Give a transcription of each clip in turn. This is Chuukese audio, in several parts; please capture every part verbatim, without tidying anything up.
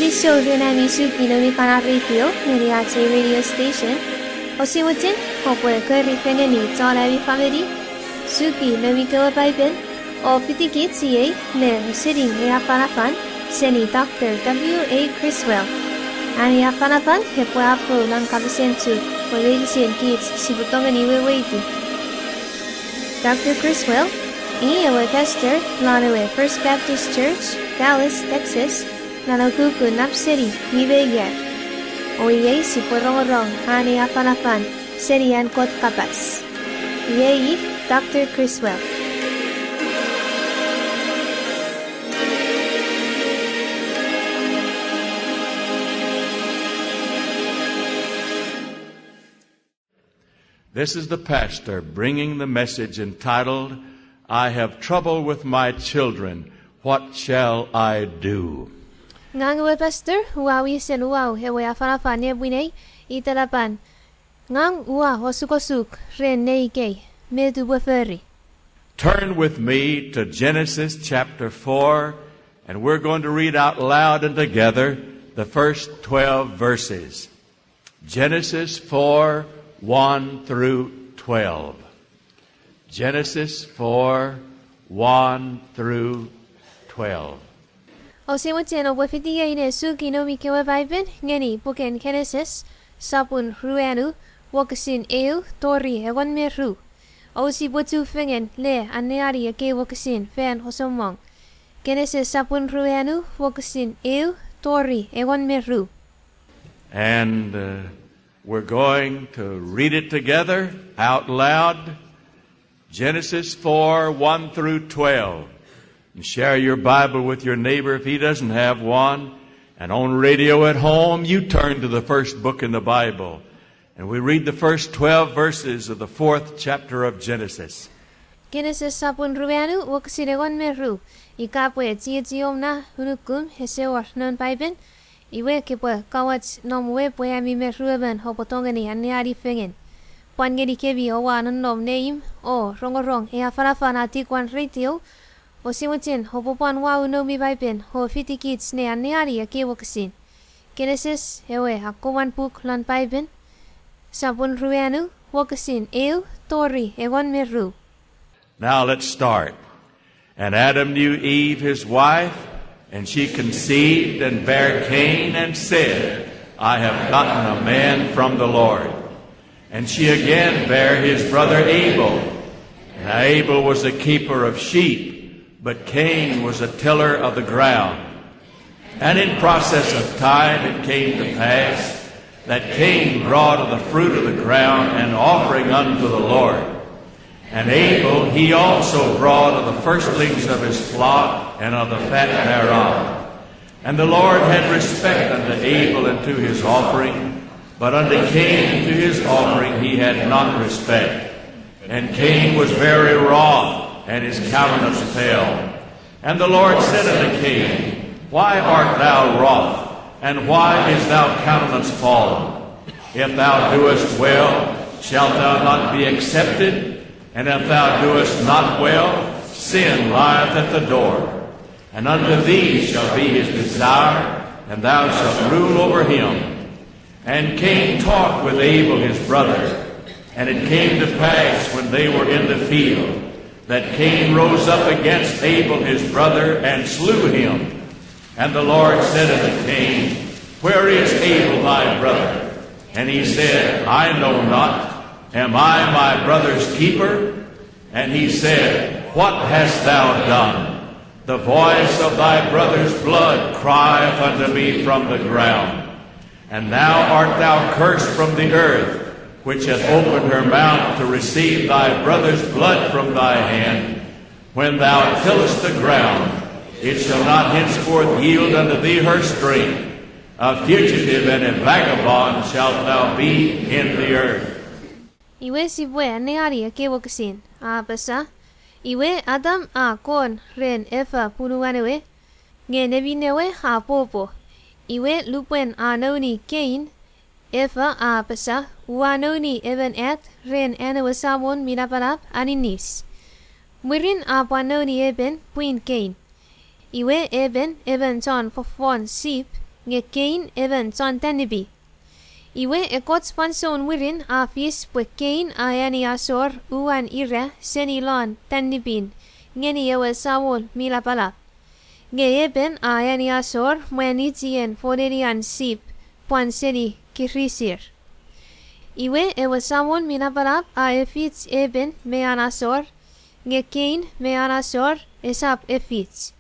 Kinisou ren ami suki noumi kana radio ngeni ach ei radio station. Ouse mochen kopwe kori fengeni chon ami famini, suki noumi kewe Paipen, o fitikich iei ne ausening ei afanafan seni Doctor W. A. Criswell. Ami afanafan epwe afou non kapasen Chuuk pwe meinisin kich sipwe tongeni weweiti. Doctor Criswell i ewe pastor lon ewe First Baptist Church, Dallas, Texas, non ukukun nap seni nime ier. O iei sipwe rongorong an ei afanafan seni an Kot kapas. Iei i Doctor Criswell. This is the pastor bringing the message entitled, I Have Trouble with My Children, What Shall I Do? Ngang ewe pastor, ua wisen uwau ewe afanafan nepwinei, itelapan, Ngang ua osukosuk ren neikei, met upwe fori. Turn with me to Genesis chapter four, and we're going to read out loud and together the first twelve verses. Genesis four, one through twelve. Genesis four, one through twelve. Ouse mochen oupwe fiti ei ne suki noumi kewe Paipen ngeni puken Genesis, sopun ruanu, wokisin eu tori engon me ru. Ousipwe chufengen le anneani ekkei wokisin fan chommong. Genesis sopun ruanu, wokisin eu tori engon me ru. And, uh, we're going to read it together out loud. Genesis four, one through twelve. And share your Bible with your neighbor if he doesn't have one. And on radio at home, you turn to the first book in the Bible. And we read the first twelve verses of the fourth chapter of Genesis. Genesis sopun ruanu, wokisin engon me ru. Ika pwe chiechiom na unukum ese wor non Paipen, iwe kopwe kamoch noum we pwe ami me ruemon oupwe tongeni anneani fengen. Pwan ngenikemi oua nonnom ne imw o rongorong ei afanafan a tik won radio, ouse mochen oupwe pwan uwau noumi Paipen o fitikich ne anneani ekkei wokisin. Genesis ewe akkomwan puk lon Paipen, sopun ruanu, wokisin eu tori engon me ru. Now let's start. And Adam knew Eve his wife, and she conceived and bare Cain, and said, I have gotten a man from the Lord. And she again bare his brother Abel. And Abel was a keeper of sheep, but Cain was a tiller of the ground. And in process of time it came to pass that Cain brought of the fruit of the ground an offering unto the Lord. And Abel he also brought of the firstlings of his flock and of the fat thereof. And the Lord had respect unto Abel and to his offering, but unto Cain and to his offering he had not respect. And Cain was very wroth, and his countenance fell. And the Lord said unto Cain, Why art thou wroth, and why is thou countenance fallen? If thou doest well, shalt thou not be accepted? And if thou doest not well, sin lieth at the door. And unto thee shall be his desire, and thou shalt rule over him. And Cain talked with Abel his brother. And it came to pass, when they were in the field, that Cain rose up against Abel his brother, and slew him. And the Lord said unto Cain, Where is Abel thy brother? And he said, I know not. Am I my brother's keeper? And he said, What hast thou done? The voice of thy brother's blood crieth unto me from the ground. And now art thou cursed from the earth, which hath opened her mouth to receive thy brother's blood from thy hand. When thou tillest the ground, it shall not henceforth yield unto thee her strength. A fugitive and a vagabond shalt thou be in the earth. Iwe sipwe anneani ekkei wokisin, a apasa, Iwe Atam a kon ren Efa punuan ewe, nge neminnewe a popo. Iwe lupwen a nouni Kein, Efa a apasa, Ua nouni emon at ren an ewe Samon mi Napanap aninis. Mwirin a pwan nouni Epen pwin Kein. Iwe Epen emon chon fofon sip, nge Kein emon chon tanipi. Iwe ekkoch fansoun mwirin a fis pwe Kein a ani asor uwan ira seni lon tanipin ngeni ewe Samol mi lapalap. Nge Epen a ani asor mwanechien fonenian sip pwan seni kirisir. Iwe ewe Samol mi lapalap a efich Epen me an asor, nge Kein me an asor esap efich.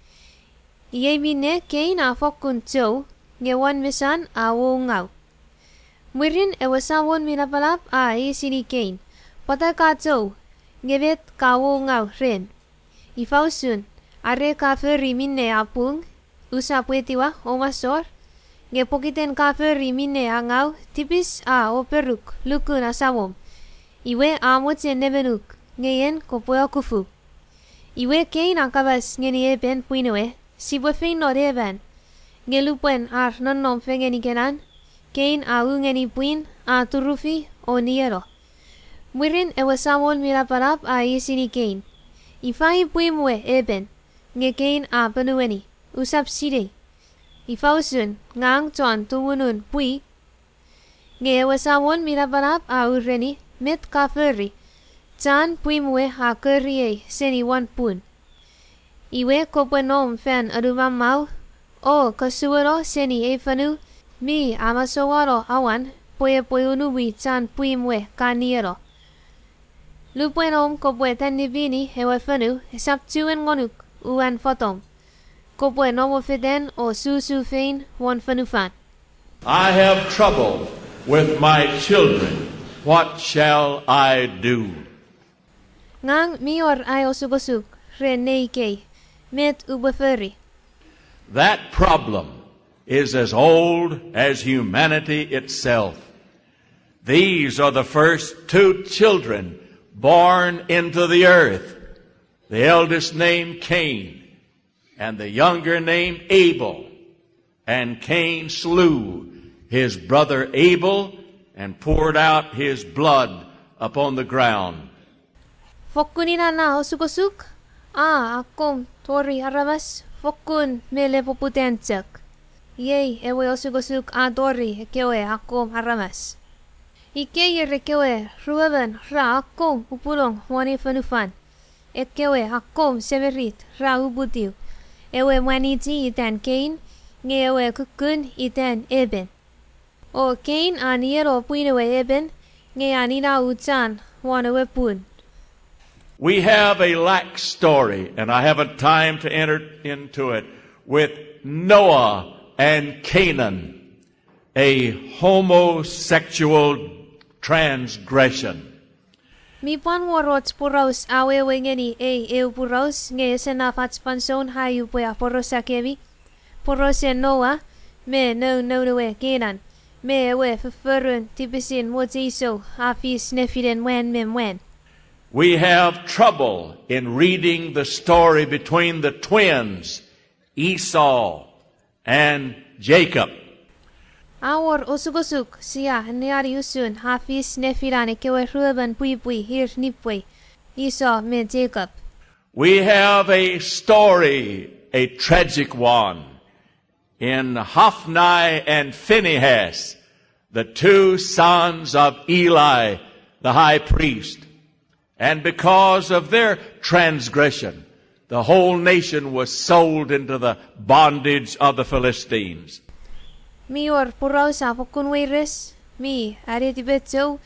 Iei minne Kein a fokkun chou, nge won mesan a woungau. Mwirin ewe Samol mi lapalap a eisini Kein, pwata ka chou, nge met ka woungau ren? Ifa usun, are ka fori minne a pung, usap etiwa om asor? Nge pokiten ka fori minne a ngau, tipis a operuk lukun asamom. Iwe a mochen nemenuk, nge en kopwe okufu. Iwe Kein a kapas ngeni Epen pwin ewe, sipwe feino neman. Nge lupwen ar nonnom fengen ikenan, Kein a u ngeni pwin, a turufi, o nieno. Mwirin ewe Samol mi lapalap a eisini Kein, ifa i pwim we Epen? Nge Kein a ponueni, usap sinei. Ifa usun, ngang chon tumunun pwi. Nge ewe Samol mi lapalap a ureni, met ka fori? Chan pwim we a koriei seni won pun. Iwe kopwe nom fan anumamau, o kasueno seni ei fonu mi amasouano awan pwe epwe unumi chan pwim we ka nieno. Lupwen om kopwe tanipini ewe fonu esap chuen ngonuk uwan fotom. Kopwe nomofetan o susufein won fonufan. I have trouble with my children. What shall I do? Ngang mi wor ai osukosuk ren nei kei, met upwe fori? That problem is as old as humanity itself. These are the first two children born into the earth, the eldest named Cain, and the younger named Abel. And Cain slew his brother Abel and poured out his blood upon the ground. Fokkun ina na osukosuk, a akkom tori aramas fokkun me lepoputan chok. Iei ewe osukosuk a tori ekkewe akkom aramas. Ikei ir ekkewe ruemon ra akkom upulong won ei fonufan. Ekkewe akkom semirit ra uputiw. Ewe mwanichi itan Kein, nge ewe kukkun itan Epen. O Kein a nieno pwin ewe Epen, nge a ninauchan won ewe pun. We have a lack story, and I haven't time to enter into it, with Noah and Canaan, a homosexual transgression. Mi pwan wor och poraus awewe ngeni ei eu poraus nge ese naf ach fansoun ai upwe aporausa kemi, porausen Noa me noun noun ewe Kenan, me ewe fofforun tipisin mocheisou a fis nefinen mwan me mwan. We have trouble in reading the story between the twins, Esau and Jacob. A wor osukosuk sia anneani usun a fis nefinan ekkewe ruemon pwipwi ir nipwei, Esau me Jacob. We have a story, a tragic one, in Hophni and Phinehas, the two sons of Eli, the high priest. And because of their transgression, the whole nation was sold into the bondage of the Philistines. Mi wor poraus a fokkun weires, mi anetipechou,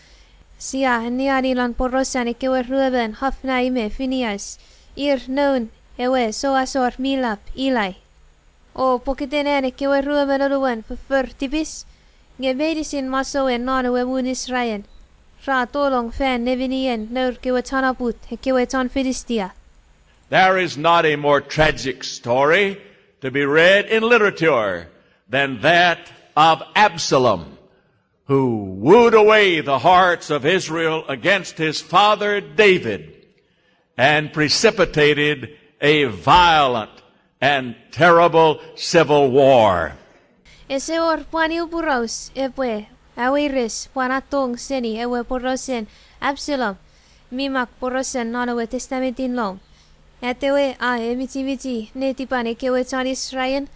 sia anneani lon porausan ekkewe ruemon Hophni me Phinehas, ir noun ewe souasor mi lap Eli. O pokiten an ekkewe ruemon anuon foffor tipis, nge meinisin masouen non ewe muun Israel ra tolong fan nemenien nour kewe chon oput ekkewe chon Philistia. There is not a more tragic story to be read in literature than that of Absalom, who wooed away the hearts of Israel against his father David and precipitated a violent and terrible civil war. Ese wor pwan eu poraus epwe aweires pwan atong seni ewe porausen Absalom, mi mak porausen non ewe Testamentin Lom. Atewe a emichimichi netipan ekkewe chon Israel,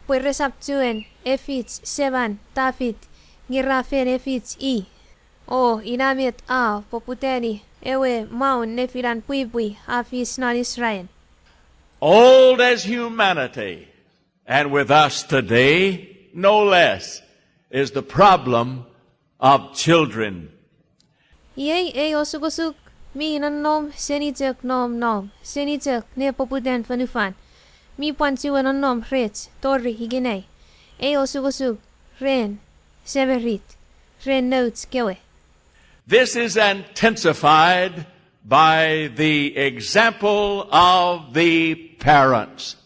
pwe resap chuen efich seman Tafit, nge ra fen efich i. O ina met a poputani ewe maun nefinan pwipwi a fis non Israel. Old as humanity, and with us today, no less, is the problem of children. Iei ei osukosuk mi nonnom seni chok nom nom, seni chok nepoputan fonufan. Mi pwan chiwen nonnom rech tori ikenai. Ei osukosuk ren semirit, ren nouch kewe. This is intensified by the example of the parents.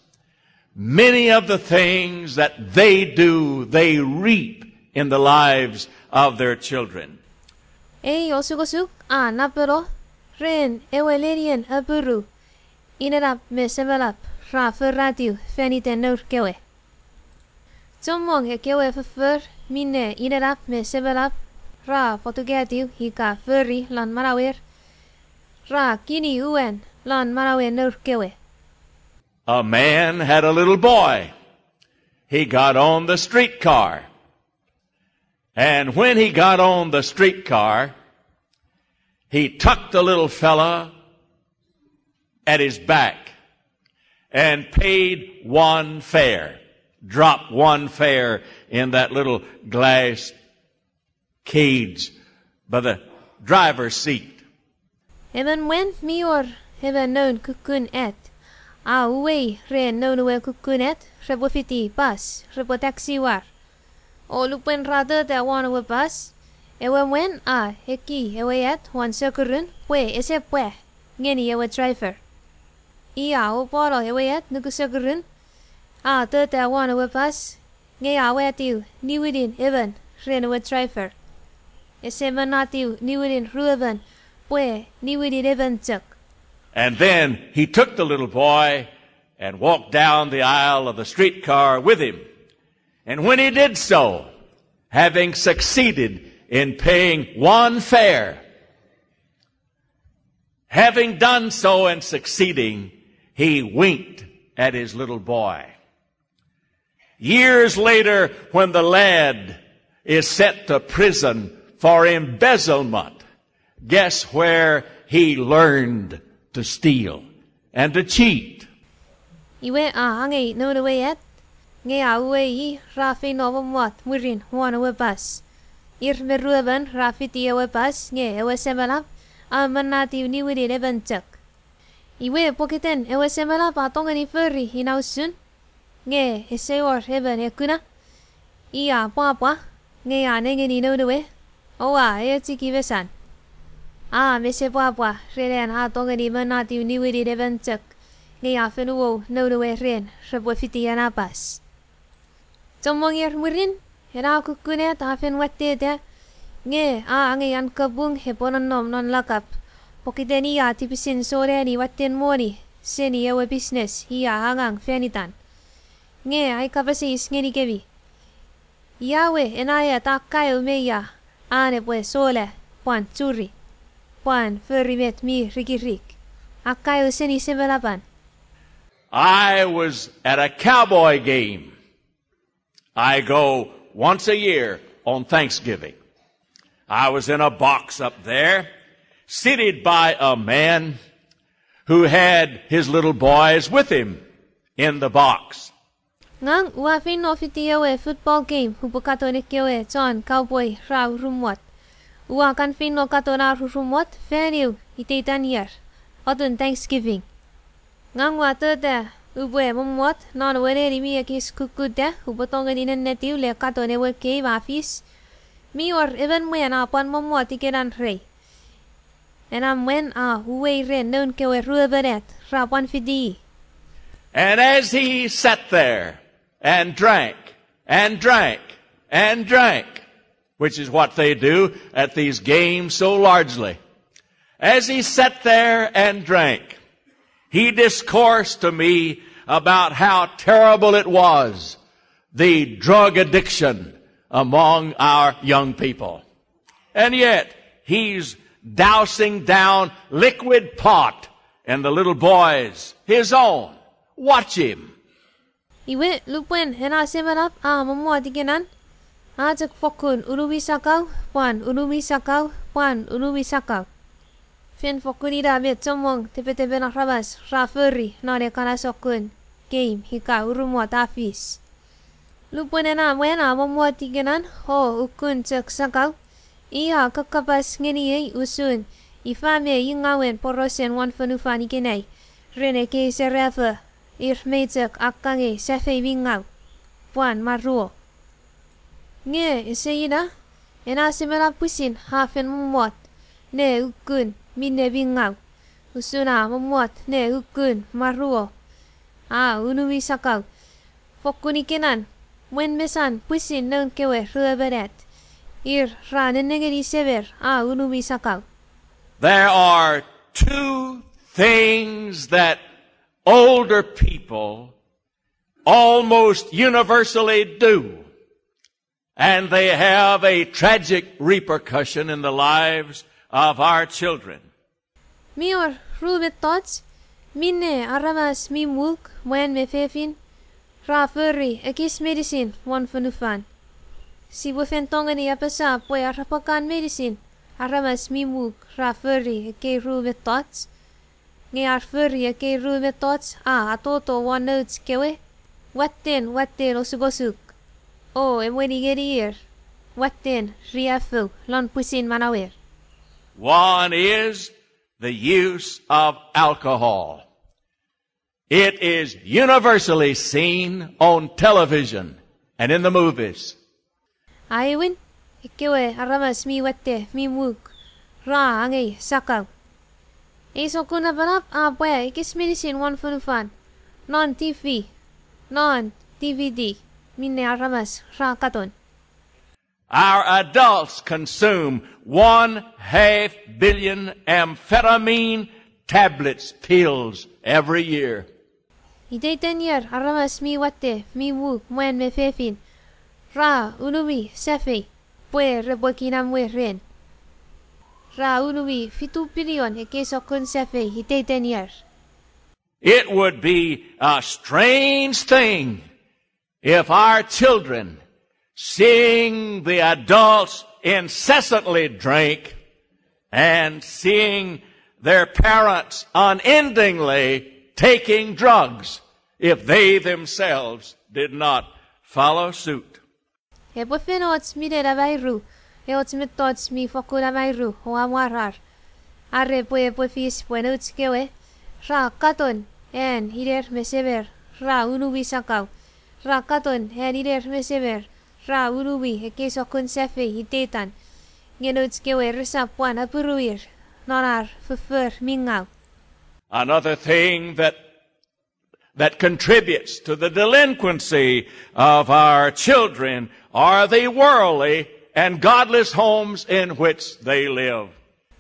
Many of the things that they do, they reap in the lives of their children. Ei osukosuk a napeno ren ewe lenien appiru inenap me semelap ra foratiw fan iten nour kewe. Chommong ekkewe foffor minne inenap me semelap ra fotukatiw ika fori lon manauer, ra kini uwan lon manauen nour kewe. A man had a little boy. He got on the streetcar. And when he got on the streetcar, he took the little fella at his back and paid one fare, dropped one fare in that little glass cage by the driver's seat. Emon mwan mi wor emon noun kukkun at, a uwei ren noun ewe kukkun at repwe fiti pas, repwe taksi war. O lupwen ra tota won ewe pas, ewe mwan a eki ewe at won sokurun pwe ese pwa ngeni ewe driver. I a opwono ewe at nuku sokurun, a tota won ewe pas, nge a watiw niwinin emon ren ewe driver. Ese monatiw niwinin ruemon, pwe niwinin emon chok. And then he took the little boy and walked down the aisle of the streetcar with him. And when he did so, having succeeded in paying one fare, having done so and succeeding, he winked at his little boy. Years later, when the lad is sent to prison for embezzlement, guess where he learned to steal and to cheat? Iwe a angei noun ewe at, nge a uwei i ra feino mommot mwirin won ewe pas. Ir me ruemon ra fiti ewe pas nge ewe semelap a monatiw niwinin emon chok. Iwe pokiten ewe semelap a tongeni fori ina usun, nge ese wor emon e kuna, i a pwapwa, nge a nengeni noun ewe, o a echiki mesan. A mesepwapwa ren an a tongeni monatiw niwinin emon chok, nge a fen uwou noun ewe ren repwe fiti ena pas. Chommong ier mwirin, ena kukkun at a fen watteta, nge a angei an kapung epwe nonnom non lakap, pokiten i a tipisin sonani watten moni seni ewe business i a angang fan itan. Nge ai kapas eis ngenikemi, ia we ena at a kaeo me ia an epwe sola, pwan churi, pwan fori met mi rikirik? A kaeo seni semelapan. I was at a cowboy game. I go once a year on Thanksgiving. I was in a box up there, seated by a man who had his little boys with him in the box. Ngang ua feino fiti ewe football game upwe katon ekkewe chon cowboy ra urumwot. Ua kan feino katon ar urumwot fan eu iteitan ier, atun Thanksgiving. Ngang ua tota upwe mommot non ewe neni mi ekis kukkuta upwe tongeni nennetiw le katon ewe game a fis. Mi wor emon mwan a pwan mommot ikenan rei. Ena mwan a uwei ren noun kewe ruemon at ra pwan fiti i. And as he sat there and drank and drank and drank, which is what they do at these games so largely, as he sat there and drank, he discoursed to me about how terrible it was, the drug addiction among our young people. And yet, he's dousing down liquid pot in the little boys, his own. Watch him. Iwe, lupwen ena semenap a mommot ikenan, a chok fokkun unumi sakau, pwan unumi sakau, pwan unumi sakau. Fen fokkun ina met chommong tepetepen aramas ra fori non ekkana sokkun game ika urumwot a fis. Lupwen ena mwan a mommot ikenan o ukukun chok sakau, i a kakkapas ngeniei usun ifa me ingawen porausen won fonufan ikenai ren ekkei serafo, ir mei chok akkangei safei mi ngau, pwan maruo. Nge ese ina, ena semenap pwisin a fen mommot ne ukukun minne mi ngau, usun a mommot ne ukukun maruo, a unumi sakau. Fokkun ikenan, mwen mesan pwisin noun kewe ruemon at, ir ra nennengeni semer a unumi sakau. There are two things that older people almost universally do, and they have a tragic repercussion in the lives of our children. Mi wor ru mettoch minne aramas mi muk, mwan me fefin, ra fori ekis meinisin won fonufan. Sipwe fen tongeni apasa pwe arapakan meinisin aramas mi muk ra fori ekkei ru mettoch. Nge ar fori ekkei ru mettoch a atoto won nouch kewe, watten, watten osukosuk, o emweni ngenir watten riaffou lon pwisin manauer. One is the use of alcohol. It is universally seen on television and in the movies. Aewin, ekkewe aramas mi watte mi muk ra angei sakau. Ei sokkun napanap a pwa ekis meinisin won fonufan, non T V, non D V D, minne aramas ra katon. Our adults consume one half billion amphetamine tablets, pills, every year. Iteiten ier aramas mi watte mi muk, mwan me fefin, ra unumi safei pwe repwe kinamwe ren. Ra unumi fitu pinion ekkei sokkun safei iteiten ier. It would be a strange thing if our children, seeing the adults incessantly drink and seeing their parents unendingly taking drugs, if they themselves did not follow suit. Epwe fen och minen amairu, och mettoch mi fokkun amairu o amwarar. Are pwe epwe fis pwe nouch kewe ra katon an iner me semer ra unumi sakau, ra katon an iner me semer ra unumi ekkei sokkun safei iteitan, nge nouch kewe resap pwan apuruir non ar foffor mi ngau. Another thing that that contributes to the delinquency of our children are the worldly and godless homes in which they live.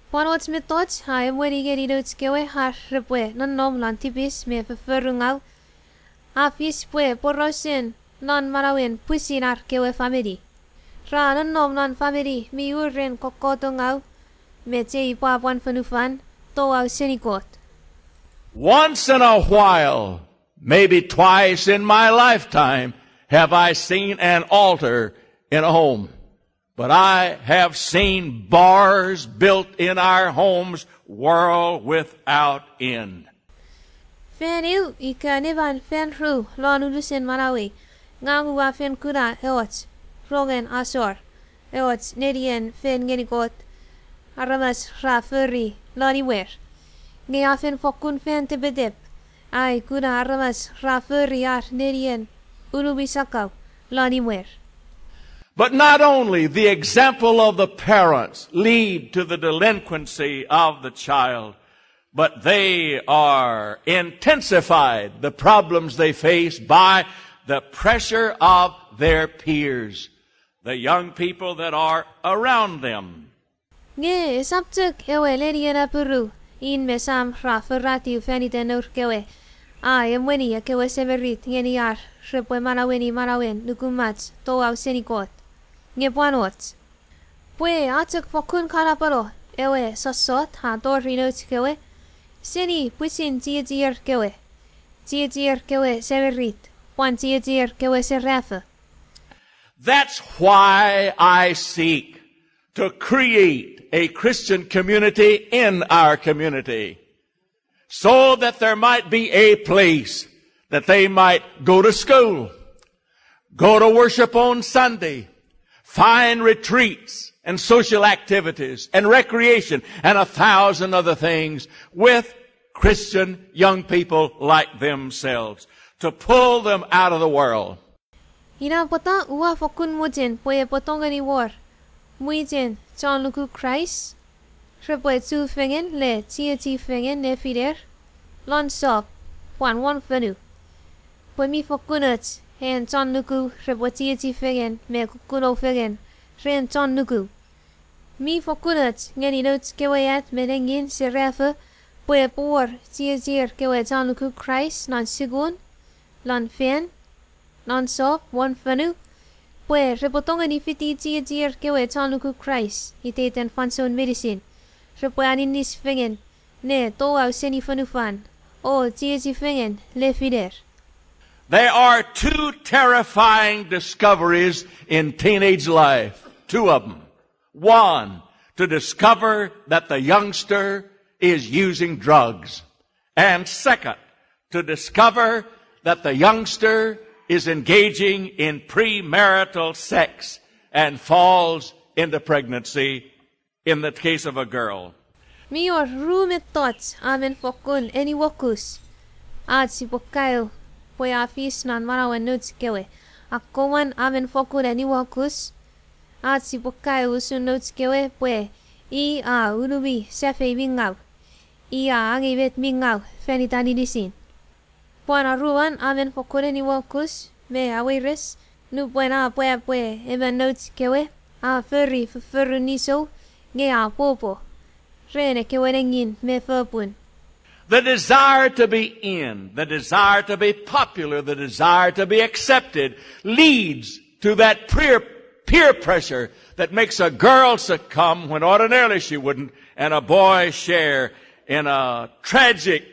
Pwan och mettoch a emweni ngeni nouch kewe ar repwe nonnom lon tipis me fofforungau, a fis pwe porausen non manauen pwisin ar kewe famini. Ra nonnom non famini mi uren kokkotungau me chei pwapwan fonufan, touau seni Kot. Once in a while, maybe twice in my lifetime, have I seen an altar in a home. But I have seen bars built in our homes world without end. Fan eu ika neman fan ru lon unusen manauei, ngang ua fen kuna eoch rongen asor, eoch nenien fen ngeni Kot, aramas ra fori lon imwer. Nge a fen fokkun fan tepetep ai kuna aramas ra fori ar nenien unumi sakau lon imwer. But not only the example of the parents lead to the delinquency of the child, but they are intensified, the problems they face, by the pressure of their peers, the young people that are around them. Nge esap chok ewe nenien appiru, in me sam ra foratiw fan iten nour kewe, a emweni ekkewe semirit ngeni ar repwe manaueni manauen nukumach touau seni Kot. Nge pwan och. Pwe a chok fokkun kanapano ewe sossot a tori nouch kewe seni pwisin chiechier kewe, chiechier kewe semirit, Pwan chiechier kewe serafo. That's why I seek to create a Christian community in our community, so that there might be a place that they might go to school, go to worship on Sunday, find retreats and social activities and recreation and a thousand other things with Christian young people like themselves to pull them out of the world. Ina pwata ua fokkun mochen pwe epwe tongeni wor mwichen chon luku Kraist repwe chufengen le chiechi fengen nefiner lon sop pwan won fonu. Pwe mi fokkun och en chon luku repwe chiechi fengen me kukkuno fengen ren chon luku. Mi fokkun och ngeni nouch kewe at me nengin serafo pwe epwe wor chiechier kewe chon luku Kraist non sukun, lon fen, non sop won fonu, pwe repwe tongeni fiti chiechier kewe chon luku Kraist iteiten fansoun meinisin, repwe aninis fengen ne touau seni fonufan o chiechi fengen nefiner. There are two terrifying discoveries in teenage life, two of them. One, to discover that the youngster is using drugs. And second, to discover that the youngster is engaging in premarital sex and falls into pregnancy in the case of a girl. Mi wor ru mettoch a men fokkun eniwokus ach sipwe kaeo pwe a fis non manauen nouch kewe. Akkomwan a men fokkun eniwokus ach sipwe kaeo usun nouch kewe pwe i a unumi safei mi ngau. I a angei met mi ngau fan itan inisin. Pwan aruan a men fokkun eniwokus me aweires nupwen a pwa pwe emon nouch kewe a fori fofforun nisou nge a pwopwo ren ekkewe nengin me fopun. The desire to be in, the desire to be popular, the desire to be accepted leads to that peer, peer pressure that makes a girl succumb when ordinarily she wouldn't, and a boy share in a tragic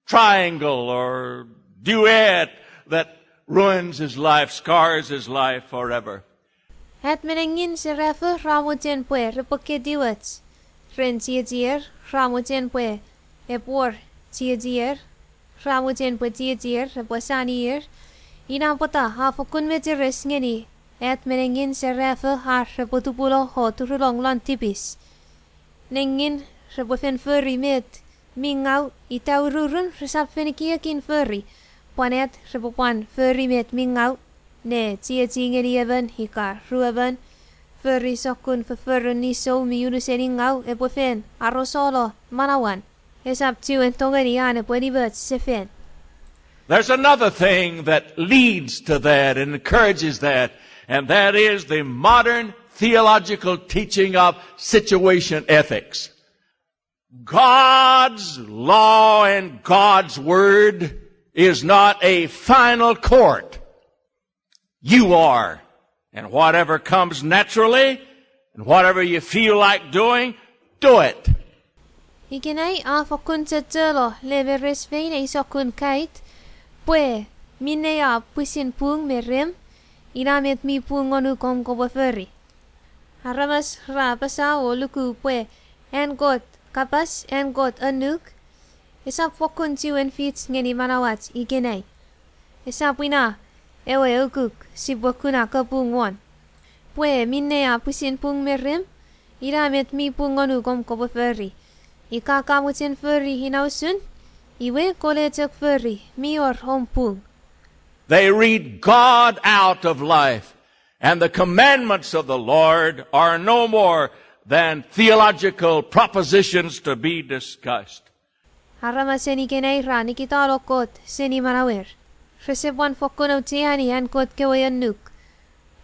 triangle or duet that ruins his life, scars his life forever. At me nengin serafo ra mochen pwe repwe ketiwoch ren chiechier, ra mochen pwe epwe wor chiechier, ra mochen pwe chiechier epwe sanier. Ina pwata a fokkun mecheres ngeni at me nengin serafo ar repwe tupuno o turunong lon tipis. Nengin repwe fen fori met mi ngau, ita ururun resap fen ekiekin fori, pwan at repwe pwan fori met mi ngau ne chiechi ngeni emon ika ruemon, fori sokkun fofforun nisou mi unusen ngau epwe fen arosono manauan. Esap chuen tongeni an epwe nimoch sefan. There's another thing that leads to that and encourages that, and that is the modern theological teaching of situation ethics. God's law and God's word is not a final court. You are. And whatever comes naturally, and whatever you feel like doing, do it. Ikenai a fokkun chocholo le meres fein ei sokkun kait, pwe minne a pwisin pung me rem, ina met mi pung ngonuk om kopwe fori. Aramas ra apasa o luku pwe an Kot kapas, an Kot annuk, esap fokkun chiwen fich ngeni manauach ikenai. Esap ina ewe ukuk sipwe kuna kapung won. Pwe minne a pwisin pung me rem, ina met mi pung ngonuk om kopwe fori. Ika ka mochen fori ina usun, iwe kole chok fori, mi wor om pung. They read God out of life, and the commandments of the Lord are no more than theological propositions to be discussed. Aramasen ikenai ra nikitano Kot seni manauer. Rese pwan fokkun aucheani an Kot kewe annuk.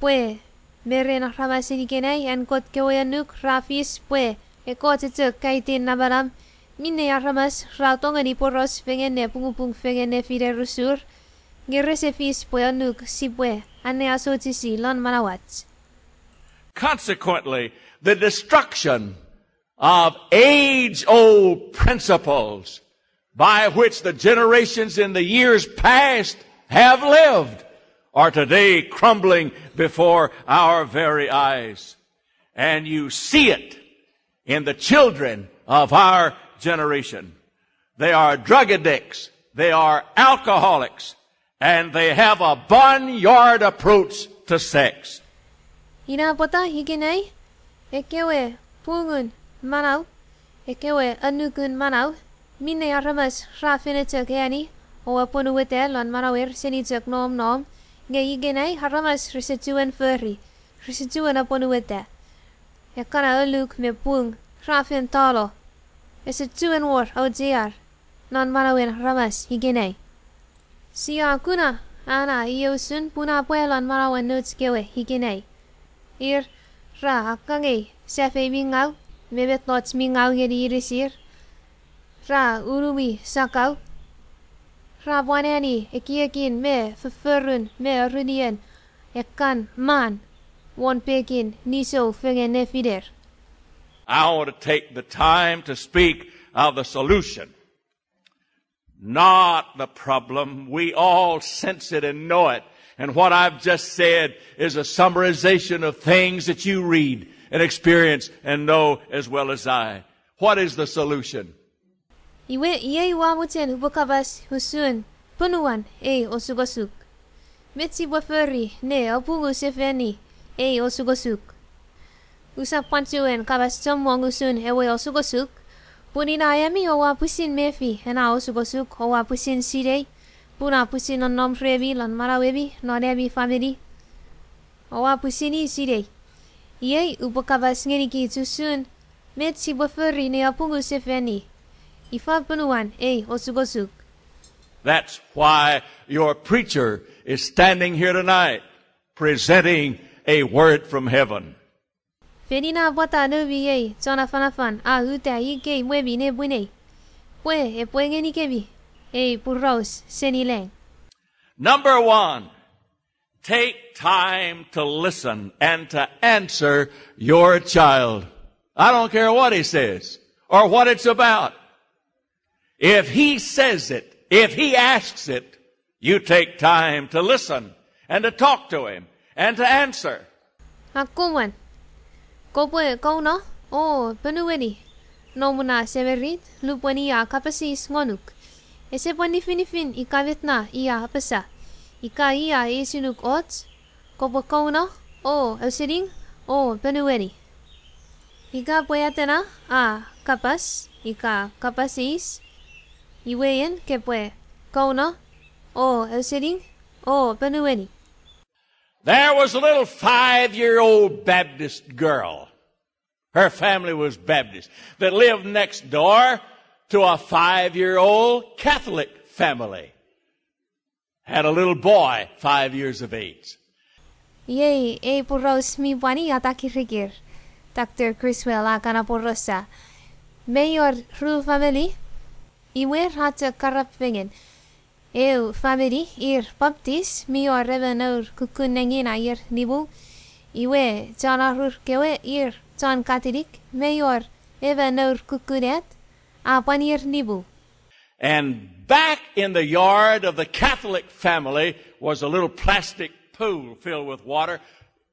Pwe me ren aramasen ikenai an Kot kewe annuk ra fis pwe ekkoch chok kaiten namanam, minne aramas ra tongeni poraus fengen ne pungupung fengen nefiner usur, nge rese fis pwe annuk sipwe anneasochisi lon manauach. Consequently, the destruction of age-old principles by which the generations in the years past have lived are today crumbling before our very eyes. And you see it in the children of our generation. They are drug addicts, they are alcoholics, and they have a barnyard approach to sex. Ina pwata ikenai, ekkewe pungun manau, ekkewe annukun manau, minne aramas ra fen chok eani o apwonueta lon manauer seni chok nom nom, nge ikenai aramas rese chuen fori, rese chuen apwonueta. Ekkana annuk me pung ra fen talo. Ese chuen wor auchear non manauen aramas ikenai. Sia kuna, ana iei usun pun a pwa lon manauen nouch kewe ikenai. Ir ra akkangei safei mi ngau me mettoch mi ngau ngeni inisir. Ra unumi sakau. Ra pwan eani ekiekin me fofforun me orunien ekkan man won pekin nisou fengen nefiner. I want to take the time to speak of the solution, not the problem. We all sense it and know it. And what I've just said is a summarization of things that you read and experience and know as well as I. What is the solution? Iwe, iei ua mochen upwe kapas usun ponuan ei osukosuk. Met sipwe fori ne apungu sefani ei osukosuk? Usap pwan chuen kapas chommong usun ewe osukosuk, pun ina ami oua pwisin mefi ena osukosuk, oua pwisin sinei, pun a pwisin nonnom remi lon manauemi, non ami famini. Oua pwisin i sinei. Iei upwe kapas ngenikich usun met sipwe fori ne apungu sefani. Ifa ponuan ei osukosuk? That's why your preacher is standing here tonight presenting a word from heaven. Fen ina pwata noumi ei chon afanafan a uta ikei mwemi nepwinei, pwe epwe ngenikemi ei poraus seni lang. Number one, take time to listen and to answer your child. I don't care what he says or what it's about. If he says it, if he asks it, you take time to listen and to talk to him and to answer. Akkomwan, kopwe kouno o ponueni nomun a semirit lupwen i a kapas eis ngonuk. Ese pwan nifinifin ika met na i a apasa, ika i a eisinuk och, kopwe kouno o ausening o ponueni. Ika pwe atena a kapas ika kapas eis, iwe en kopwe kouno o ausening o ponueni. There was a little five-year-old Baptist girl. Her family was Baptist. That lived next door to a five-year-old Catholic family. Had a little boy, five years of age. Iei ei poraus mi pwan atakirikir. Doctor Criswell a kan aporausa. Mei wor ru famili, iwe ra chok karap fengen. Eu famili ir Baptist, mi wor emon nour kukkun nengin a ier nimu. Iwe chon arur kewe ir chon Katolik, mei wor emon nour kukkun at a pwan ier nimu. And back in the yard of the Catholic family was a little plastic pool filled with water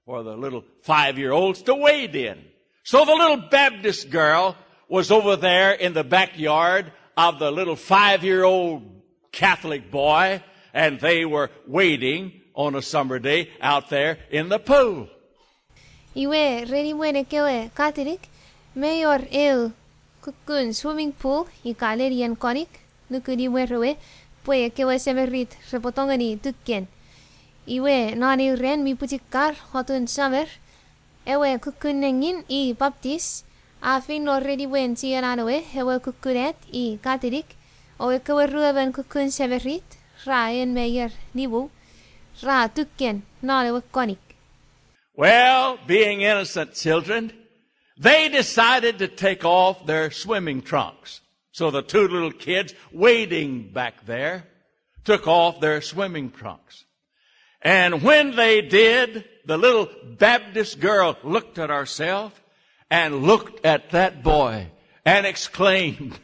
for the little five-year-olds to wade in. So the little Baptist girl was over there in the backyard of the little five-year-old Catholic boy, and they were wading on a summer day out there in the pool. Iwe, ren imwen ekkewe Katolik, mei wor eu kukkun swimming pool ika lenien konik nukun imwer we, pwe ekkewe semirit repwe tongeni tukken. Iwe, non eu ran mi pwichikar, otun summer, ewe kukkun nengin i Baptist a feino ren imwen chienan we, ewe kukkun at i Katolik, o ekkewe ruemon kukkun semirit ra en me ier nimu, ra tukken non ewe konik. Well, being innocent children, they decided to take off their swimming trunks. So the two little kids wading back there took off their swimming trunks. And when they did, the little Baptist girl looked at herself and looked at that boy and exclaimed,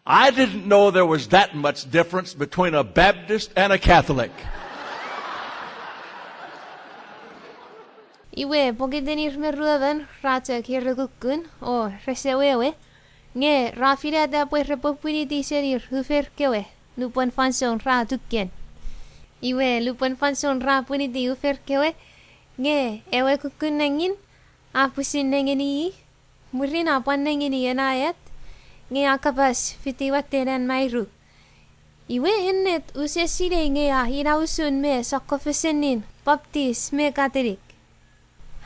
"I didn't know there was that much difference between a Baptist and a Catholic." Iwe pokiten ir me ruemon ra chok ere kukkun o rese wewe, nge ra finata pwe repwe pwiniti senir ufer kewe nupwen fansoun ra tukken. Iwe nupwen fansoun ra pwiniti ufer kewe, nge ewe kukkun nengin a pwisin nengeni i, mwirin a pwan nengeni ena at, nge a kapas fiti watten an mairu. Iwe ennet use sinei nge a ina usun me sokkofesenin Baptist me Katolik.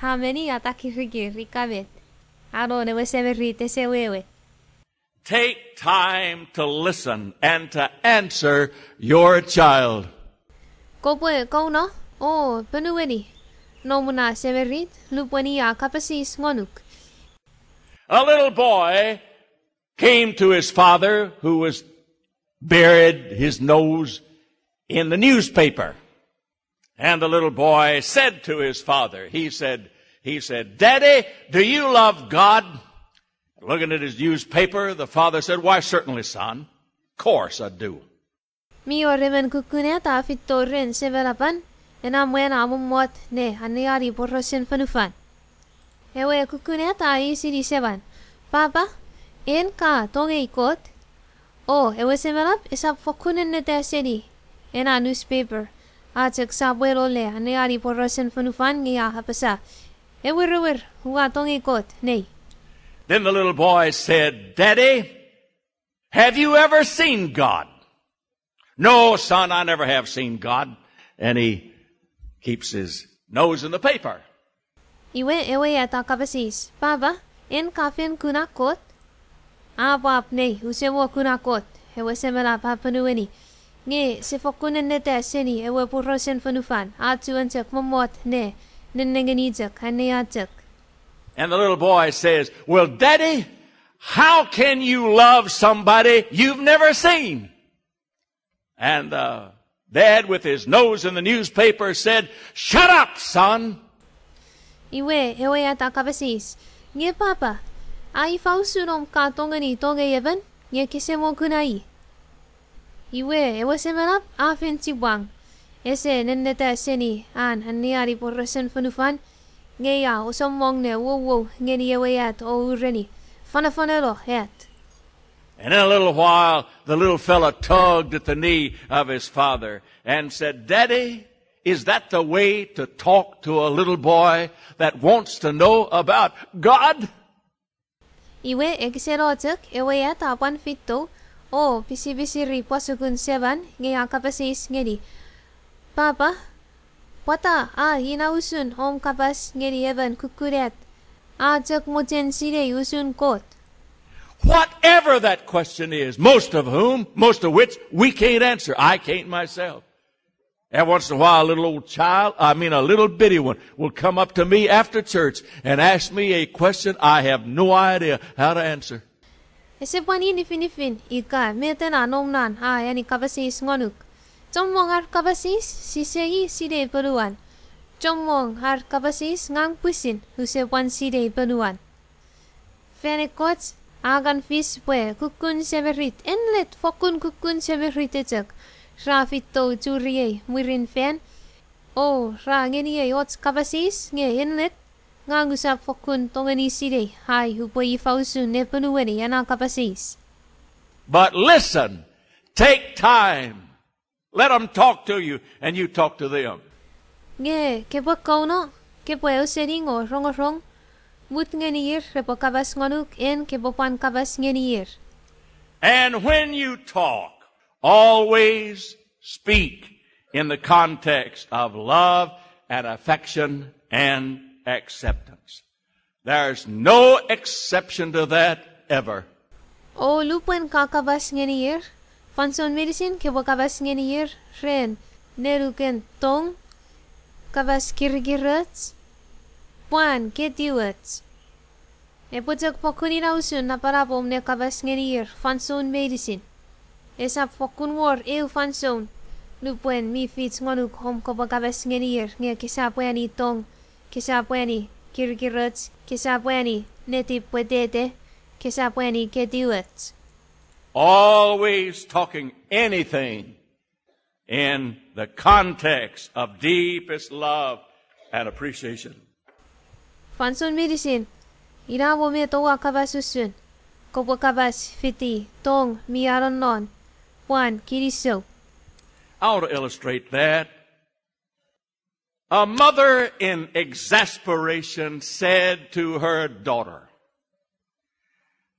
A meni a takirikir ika met. Anon ewe semirit ese wewe. Take time to listen and to answer your child. Kopwe kouno o ponueni noum na semirit lupwen i a kapas eis ngonuk. A little boy came to his father who was buried his nose in the newspaper. And the little boy said to his father, he said, he said, Daddy, do you love God? Looking at his newspaper, the father said, Why, certainly, son. Of course I do. Mi wor emon kukkun at a feito ren semenapan, ena mwan a mommot ne anneani porausen fonufan. Ewe kukkun at a eisini seman, Papa, en ka tongei Kot? O ewe semenap esap fokkun nenneta seni ena newspaper, a chok sapwelo le anneani porausen fonufan nge a apasa, Ewer, ewer, ua tongei Kot, nei. Then the little boy said, Daddy, have you ever seen God? No, son, I never have seen God. And he keeps his nose in the paper. Iwe ewe at a kapas eis, Papa, en ka fen kuna Kot? A pwap, Nei, use mo kuna Kot, ewe semenap a ponueni. Nge ese fokkun nenneta seni ewe porausen fonufan, a chuen chok mommot ne nennengeni chok, annea chok. And the little boy says, Well, Daddy, how can you love somebody you've never seen? And the dad, with his nose in the newspaper, said, Shut up, son! Iwe ewe at a kapas eis, Nge papa, a ifa usun om ka tongeni tongei emon nge kese mo kuna i? Iwe ewe semenap a fen chipwang, ese nenneta seni an anneani porausen fonufan, nge a osommong ne wouwou ngeni ewe at o ureni, Fanafaneno at. And in a little while, the little fellow tugged at the knee of his father and said, Daddy, is that the way to talk to a little boy that wants to know about God? Iwe ekiseno chok ewe at a pwan feito o pisipisiri pwasukun seman nge a kapas eis ngeni, Papa, pwata a ina usun om kapas ngeni emon kukkun at a chok mochen sinei usun Kot? Whatever that question is, most of whom, most of which we can't answer. I can't myself. Every once in a while, a little old child, I mean a little bitty one, will come up to me after church and ask me a question I have no idea how to answer. Ese pwan nifinifin ika met ena noum na a ani kapas eis ngonuk. Chommong ar kapas eis sise sinei ponuan. Chommong ar kapas eis ngang pwisin use pwan sinei ponuan. Fan ekkoch a kan fis pwe kukkun semirit, ennet fokkun kukkun semirit chok, ra feito churiei mwirin fan o ra ngeniei och kapas eis nge ennet ngang usap fokkun tongeni sinei ai upwe ifa usun ne ponueni ena kapas eis. But listen, take time. Let 'em talk to you and you talk to them. Nge kepwe kouno, kepwe ausening o rongorong, mut ngeni ir repwe kapas ngonuk, en kepwe pwan kapas ngeni ir. And when you talk, always speak in the context of love and affection and acceptance. There's no exception to that ever. O lupwen ka kapas ngeni ir, fansoun meinisin kepwe kapas ngeni ir ren nenuken tong, kapas kirikiroch, pwan ketiwoch. Epwe chok fokkun ina usun napanap om ne kapas ngeni ir fansoun meinisin. Esap fokkun wor eu fansoun nupwen mi fich ngonuk om kopwe kapas ngeni ir nge kesap ani tong, kesap ani kirikiroch, kesap ani netip pwetete, kesap ani ketiwoch. Always talking anything in the context of deepest love and appreciation. Fansoun meinisin, ina mo met oua kapas usun, kopwe kapas fiti tong mi anonnon, pwan kinisou. I want to illustrate that. A mother in exasperation said to her daughter,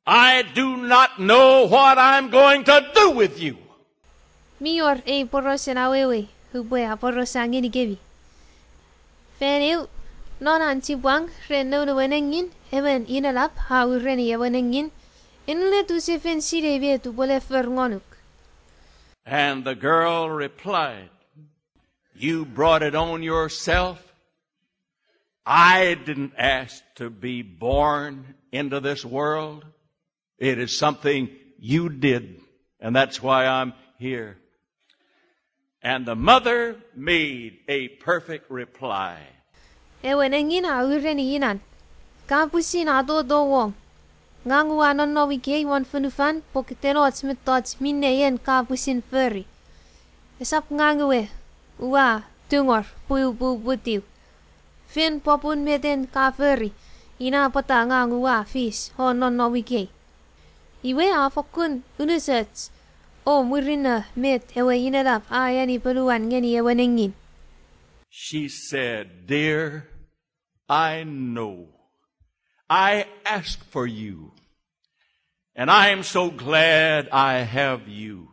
I do not know what I'm going to do with you. Mi wor ei porausen awewe upwe aporausa ngenikemi. Fan eu, non an chipwang ren noun ewe nengin, emon inenap a ureni ewe nengin, ennet use fen sinei met upwe le for ngonuk. And the girl replied, You brought it on yourself. I didn't ask to be born into this world. It is something you did, and that's why I'm here. And the mother made a perfect reply. Ewe nengin a ureni inan, ka pwisin atoto wong. Ngang ua nonnom ikei won fonufan pokiten och mettoch minne en ka pwisin fori. Esap ngang ewe ua tungor pwe upwe uputiw. Fen popun met en ka fori, ina pwata ngang ua fis o nonnom ikei. Iwe a fokkun unusoch o murinno met ewe inenap a eani ponuan ngeni ewe nengin. She said, Dear, I know I asked for you, and I am so glad I have you.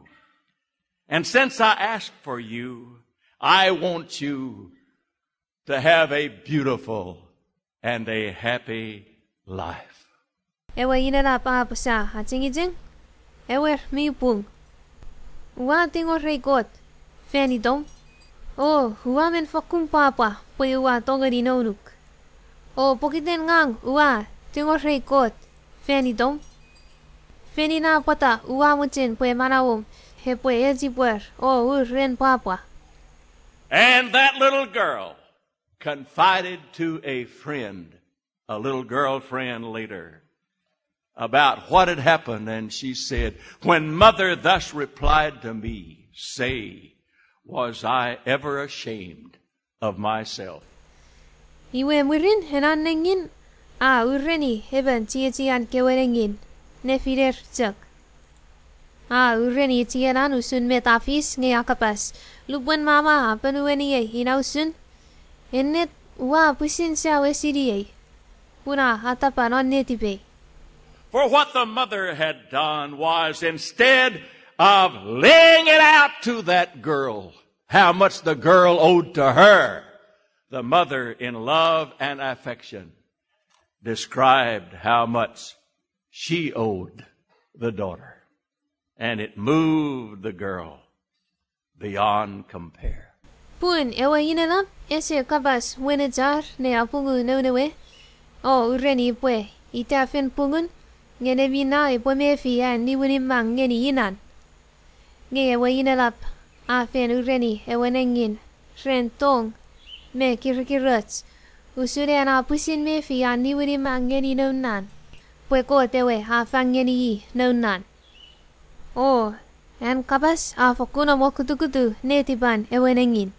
And since I asked for you, I want you to have a beautiful and a happy life. Ewe inenap a apasa achengicheng, ewer mi pung. Ua tingorei Kot fan itom, o ua men fokkun pwapwa pwe ua tongeni nounuk. O pokiten ngang ua tingorei Kot fan itom, fen ina pwata ua mochen pwe manauom epwe echipwer o ur ren pwapwa. And that little girl confided to a friend, a little girlfriend later, about what had happened, and she said, When mother thus replied to me, say, was I ever ashamed of myself? Iwe mwirin ena nengin a ureni emon chiechian kewe nengin, nefiner chok. A ureni chienan usun met a fis nge a kapas, lupwen mama a ponueniei ina usun, ennet ua pwisin sau esiniei, pun a atapa non netipei. For what the mother had done was, instead of laying it out to that girl, how much the girl owed to her, the mother, in love and affection, described how much she owed the daughter. And it moved the girl beyond compare. Pun ewe inenap ese kapas wenechar ne apungu noun ewe, o ureni pwe ita fen pungun, nge nemi na epwe mefi an niwinimang ngeni inan. Nge ewe inenap a fen ureni ewe nengin ren tong me kirikiroch, usun an a pwisin mefi an niwinimang ngeni noun nan, pwe Kot ewe a fang ngeni i noun nan. O an kapas a fokkun amokutukutu netipan ewe nengin.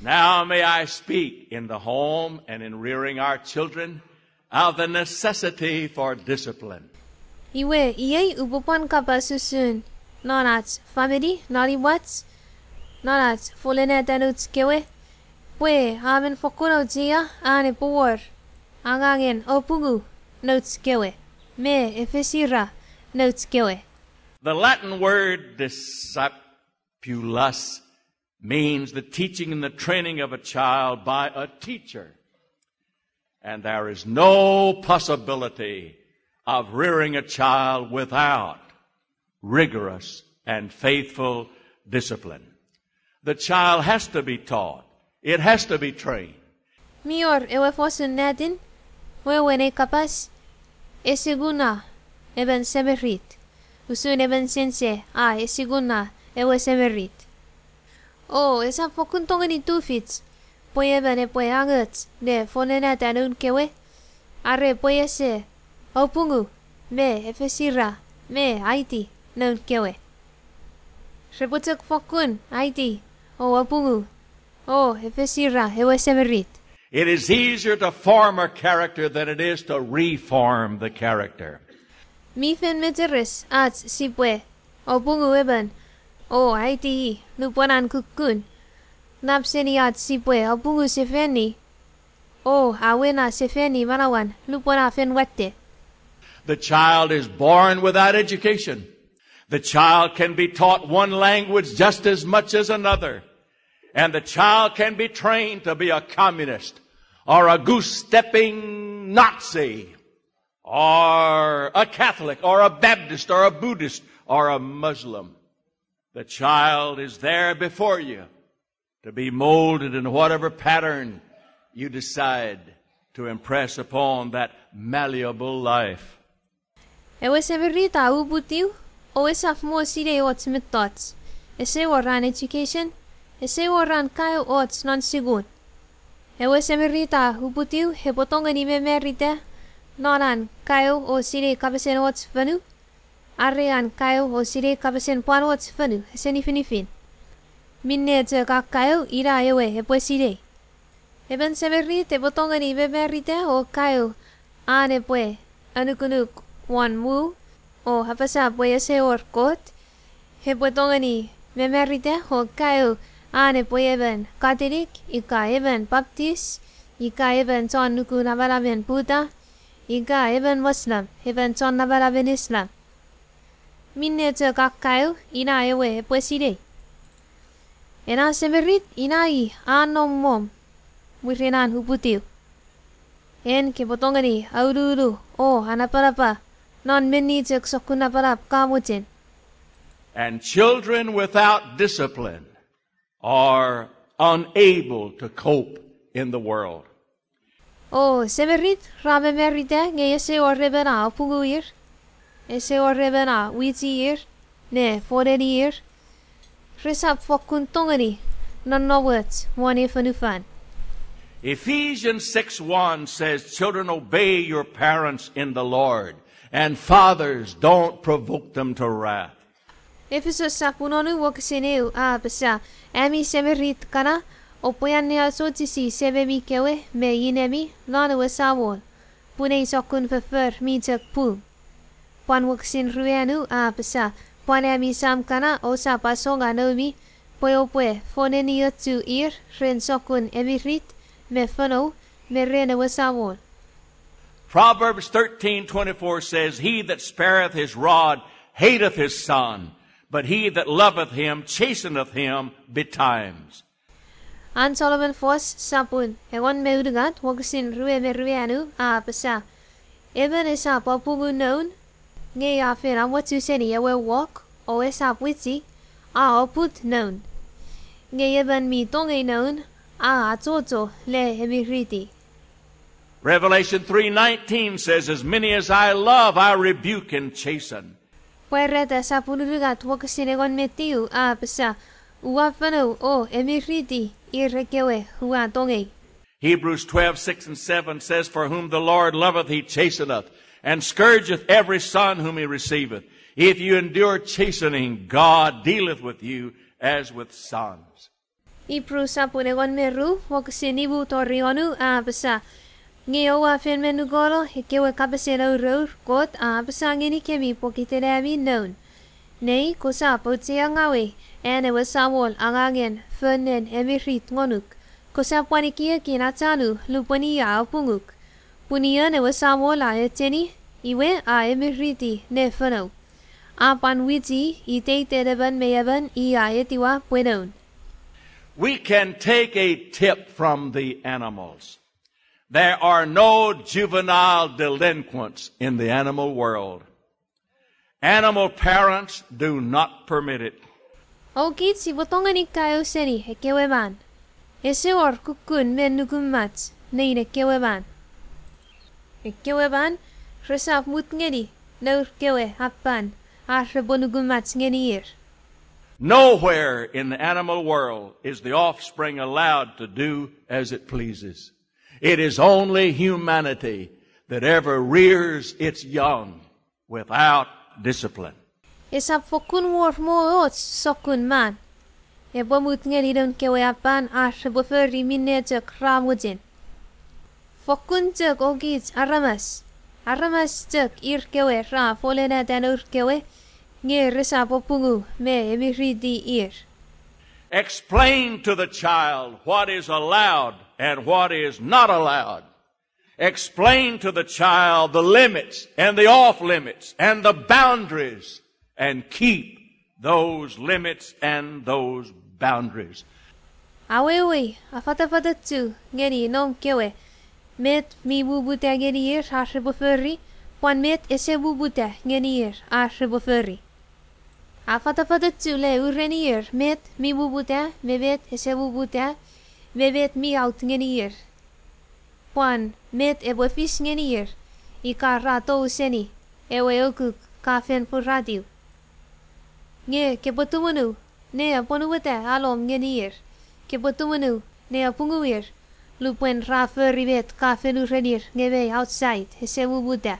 Now may I speak in the home and in rearing our children of the necessity for discipline. Iwe, iei upwe pwan kapas usun non ach famini, non imwach, non ach folenata nouch kewe, pwe a men fokkun auchea an epwe wor angangen apungu nouch kewe me efesira nouch kewe. The Latin word discipulus means the teaching and the training of a child by a teacher. And there is no possibility of rearing a child without rigorous and faithful discipline. The child has to be taught. It has to be trained. Mi wor ewe fosun Latin, wewen ei kapas, esikuna emon semirit, usun emon sense a esikuna ewe semirit. O esap fokkun tongeni tufich pwe emon epwe angoch ne folenata noun kewe, are pwe ese apungu me efesira me aiti noun kewe. Repwe chok fokkun aiti o apungu o efesira ewe semirit. It is easier to form a character than it is to reform the character. Mi fen mecheres ach sipwe apungu emon o aiti i nupwen an kukkun, nap seni ach sipwe apungu sefani o awena sefani manauan nupwen a fen watte. The child is born without education. The child can be taught one language just as much as another. And the child can be trained to be a communist or a goose-stepping Nazi or a Catholic or a Baptist or a Buddhist or a Muslim. The child is there before you to be molded in whatever pattern you decide to impress upon that malleable life. Ewe semirit a uputiw, o esap mo sinei och mettoch. Ese wor an education, ese wor an kaeo och non sukun. Ewe semirit a uputiw epwe tongeni mamarita non an kaeo o sinei kapasen och fonu, are an kaeo o sinei kapasen pwan och fonu ese nifinifin. Minne chok a kaeo ina ewe epwe sinei. Emon semirit epwe tongeni mamarita o kaeo an epwe anukunuk won muu o apasa pwe ese wor Kot. Epwe tongeni mamarita o kaeo an epwe emon Katolik ika emon Baptis ika emon chon nuku namanamen Buddha ika emon Muslim, emon chon namanamen Islam. Minne chok a kaeo ina ewe epwe sinei. Ena semirit ina i a nom mwom mwirin an uputiw. En kepwe tongeni aululu o anapanapa non menni chok sokkun napanap ka mochen. And children without discipline are unable to cope in the world. O semirit ra mamarita nge ese wor emon a apungu ir, ese wor emon a wichi ir ne foneni ir, resap fokkun tongeni nonnomoch won ei fonufan. Ephesians six one says, "Children, obey your parents in the Lord, and fathers, don't provoke them to wrath." Efisos sapun onu wokisin eu a apasa, ami semirit kana, oupwe anneasochisi sememi kewe me inemi non ewe Samol, pun ei sokkun foffor mi chok pung. Pwan wokisin ruanu a apasa, pwan ami sam kana ousap asonga noumi, pwe oupwe foneniochu ir ren sokkun emirit me fonou me ren ewe Samol. Proverbs thirteen twenty-four says, "He that spareth his rod hateth his son, but he that loveth him chasteneth him betimes." An Solomon fos sapun engon me unungat wokisin rue me ruanu a apasa, emon esap apungu noun, nge a fen amwochu seni ewe wok, o esap wichi, a oput noun. Nge emon mi tongei noun, a achocho le emiriti. Revelation three nineteen says, "As many as I love, I rebuke and chasten." Pwarata sapun unungat wokisin engon me tiu a apasa, ua fonou o emiriti ir ekkewe ua tongei. Hebrews twelve six and seven says, "For whom the Lord loveth, he chasteneth, and scourgeth every son whom he receiveth. If you endure chastening, God dealeth with you as with sons." Ipru sapun engon me ru wokisin nimu tori onu a apasa, nge oua fen menukono ekkewe kapasen aurour Kot a apasa ngenikemi pokiten ami noun. Nei, kosap aucheangawei an ewe Samol angangen fonen emirit ngonuk. Kosap pwan ekiekin achanu lupwen i a apunguk. Pun ion ewe Samol a echeni, iwe a emiriti ne fonou. A pwan wichi iteiten emon me emon i a etiwa pwe noun. We can take a tip from the animals. There are no juvenile delinquents in the animal world. Animal parents do not permit it. Oukich sipwe tongeni kaeo seni ekkewe man. Ese wor kukkun men nukumach nein ekkewe man. Ekkewe man resap mut ngeni nour kewe appan ar repwe nukumach ngeni ir. Nowhere in the animal world is the offspring allowed to do as it pleases. It is only humanity that ever rears its young without discipline. Esap fokkun wor mo och sokkun man epwe mut ngeni noun kewe appan ar repwe fori minne chok ra mochen. Fokkun chok okich aramas. Aramas chok ir kewe ra folenata nour kewe, nge resap apungu me emiriti ir. Explain to the child what is allowed and what is not allowed. Explain to the child the limits and the off limits and the boundaries, and keep those limits and those boundaries. Awewei, afatafatochu ngeni noum kewe met mi muputa ngeni ir ar repwe fori, pwan met ese muputa ngeni ir ar repwe fori. Afatafatochu le ureni ir met mi muputa me met ese muputa, me met mi aut ngeni ir, pwan met epwe fis ngeni ir ika ra tou seni ewe ukuk ka fen foratiw. Nge kepwe tumunu ne apwonueta alom ngeni ir, kepwe tumunu ne apungu ir lupwen ra fori met ka fen urenir nge mei outside, ese muputa.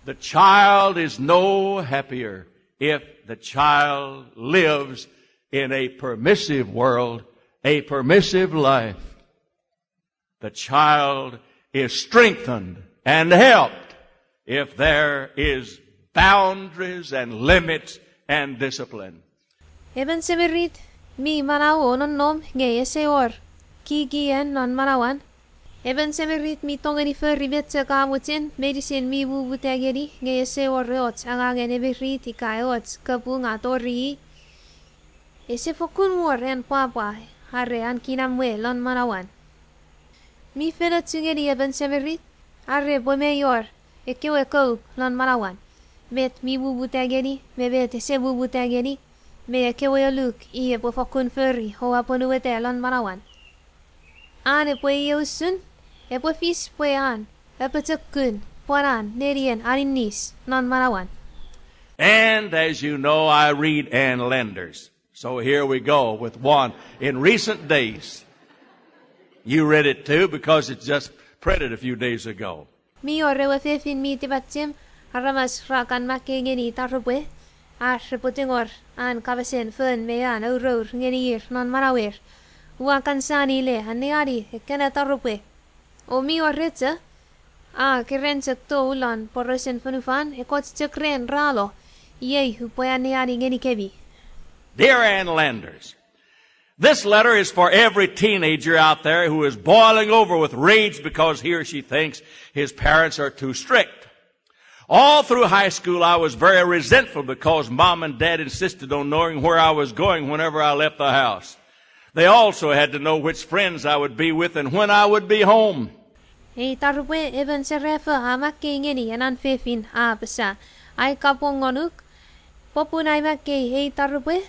The child is no happier if the child lives in a permissive world, a permissive life. The child is strengthened and helped if there is boundaries and limits and discipline. Emon semirit mi manau o nonnom nge ese wor kikien non manauan. Emon semirit mi tongeni fori met chok a mochen, meinisin mi muputa ngeni nge ese wor och angangen emirit ika och kapung a tori i. Ese fokkun wor an pwapwa are an kinamwe lon manauan. Mi fen ochu ngeni emon semirit are pwe mei wor ekkewe kouk lon manauan, met mi muputa ngeni me met ese muputa ngeni, me ekkewe oluk i epwe fokkun fori o apwonueta lon manauan. An epwe iei usun, epwe fis pwe an apochokun pwan an nenien aninis non manauan. And as you know, I read Ann Landers. So here we go with one in recent days. You read it too because it's just printed a few days ago. Mi wor ewe fefin mi tipachem, aramas ra kan makkei ngeni taropwe, ar repwe tingor an kapasen fon me an aurour ngeni ir non manauer. Ua kan sani le anneani ekkena taropwe. O mi wor echo a keran chok tou lon porausen fonufan, ekkoch chok ran ra lo. Iei upwe anneani ngenikemi. Dear Ann Landers, this letter is for every teenager out there who is boiling over with rage because he or she thinks his parents are too strict. All through high school, I was very resentful because mom and dad insisted on knowing where I was going whenever I left the house. They also had to know which friends I would be with and when I would be home. Ei taropwe emon serafo a makkei ngeni enan fefin, a apasa, ai kapong ngonuk, popun ai makkei ei taropwe,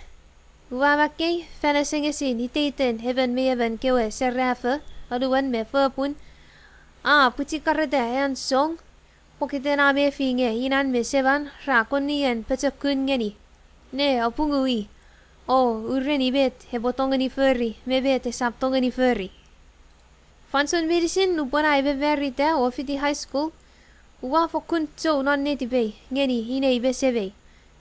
ua makkei fan asengesin iteiten emon me emon kewe serafo, anuon me fopun, a pwichikareta an song, pokiten a mefi nge inan me seman ra kon nien pochokun ngeni ne apungu i o ureni met epwe tongeni fori me met esap tongeni fori. Fansoun meinisin nupwen ai mamarita o fiti high school, ua fokkun chou non netipei ngeni inei me semei,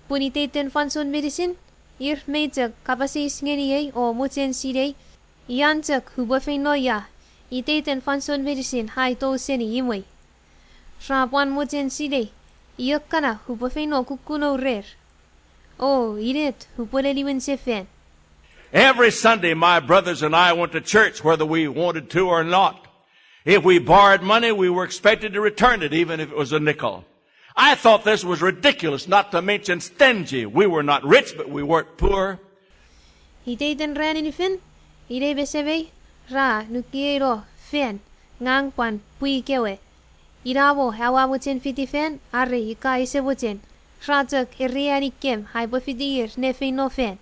pun iteiten fansoun meinisin ir mei chok kapas eis ngeniei o mochen sinei ian chok upwe feino ia iteiten fansoun meinisin ai tou seni imwei. Ra pwan mochen sinei io kana upwe feino kukkunou rer o inet upwe leniwin sefan. Every Sunday, my brothers and I went to church whether we wanted to or not. If we borrowed money, we were expected to return it, even if it was a nickel. I thought this was ridiculous, not to mention stingy. We were not rich, but we weren't poor. Iteiten ranin fel, inei me semei ra nukiei no fan, ngang pwan pwi kewe. Inamo aua mochen fiti fan are ika ese mochen, ra chok ereanikem ai upwe fiti ir ne feino fan.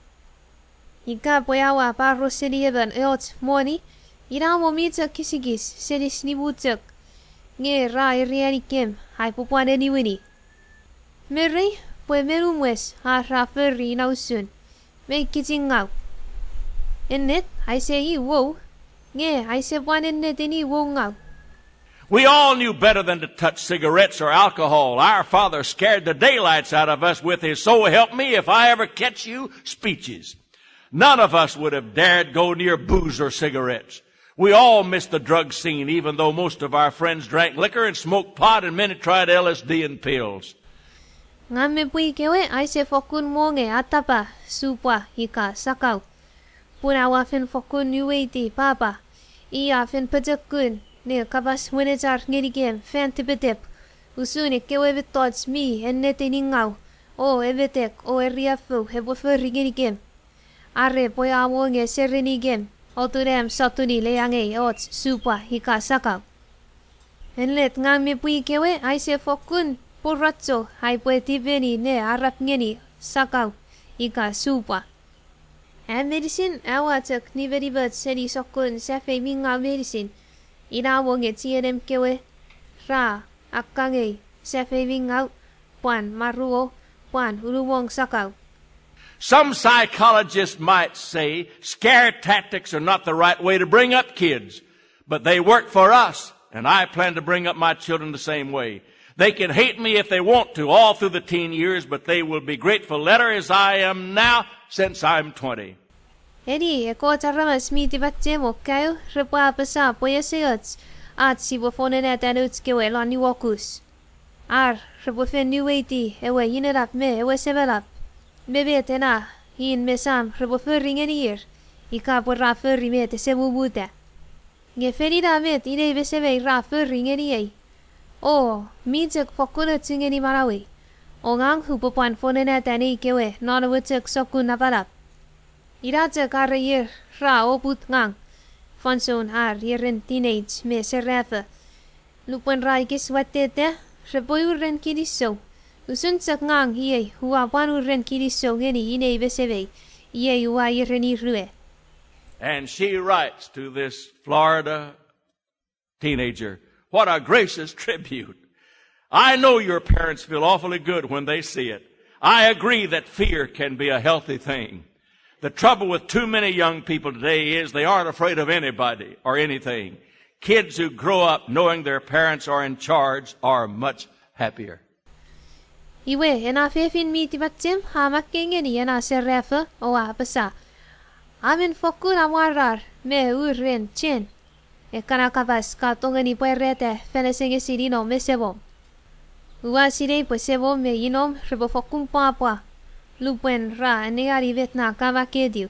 Ika pwe aua paro seni emon och moni, inamo mi chok kisikis seni nimu chok, nge ra ereanikem ai upwe pwan eniwini. Me rei pwe menumwes a ra fori ina usun, mei kichingau. Ennet, aise i wou, nge aise pwan ennet eni woungau. We all knew better than to touch cigarettes or alcohol. Our father scared the daylights out of us with his "So help me if I ever catch you" speeches. None of us would have dared go near booze or cigarettes. We all missed the drug scene, even though most of our friends drank liquor and smoked pot and many tried L S D and pills. Ngang me pwi kewe aise fokkun monge atapa supwa ika sakau. Pun aua fen fokkun nuweiti papa. I a fen pochokun ne kapas wenechar ngenikem fan tipetep, usun ekkewe mettoch mi ennetin ngau o emetek o eriafou epwe fori ngenikem. Are pwe a monge serenikem, otun am sotuni le angei och supwa ika sakau. Enlet ngang me pwi kewe aise fokkun pworacho aipwe tipeni ne arap ngeni sakau ika supwa. Am meinisin aua chok nimenimoch seni sokkun safei mi ngau meinisin, ina monge chienem kewe ra akkangei safei mi ngau, pwan maruo, pwan unumong sakau. Some psychologists might say scare tactics are not the right way to bring up kids, but they work for us, and I plan to bring up my children the same way. They can hate me if they want to all through the teen years, but they will be grateful later as I am now since I'm twenty. Eni ekkoch aramas mi tipachem o kaeo repwe apasa pwe ese och ach sipwe fonenata nouch kewe lon niuokus. Ar repwe fen nuweiti ewe inenap me ewe semenap, me met ena in me sam repwe fori ngeni ir, ika pwe ra fori met ese mumuta. Nge fen ina met inei me semei ra fori ngeniei. O, mi chok fokkun och ngeni manauei. O ngang upwe pwan fonenata nei kewe non ewe chok sokkun napanap. Ina chok are ir ra oput ngang, fansoun ar ieren teenage me serafo. Nupwen ra ekis watteta, repwe uren kinisou. Usun chok ngang iei ua pwan uren kinisou ngeni inei me semei, iei ua ierenir we. And she writes to this Florida teenager, what a gracious tribute. I know your parents feel awfully good when they see it. I agree that fear can be a healthy thing. The trouble with too many young people today is they aren't afraid of anybody or anything. Kids who grow up knowing their parents are in charge are much happier. Iwe, ena fefin mi tipachem a makkei ngeni ena serafo o a apasa, a men fokkun amwarar me uren chen. Ekkana kapas ka tongeni pwarata fan asengesin inom me semom. Ua sinei pwe semom me inom repwe fokkun pwapwa nupwen ra anneani met na ka makketiw.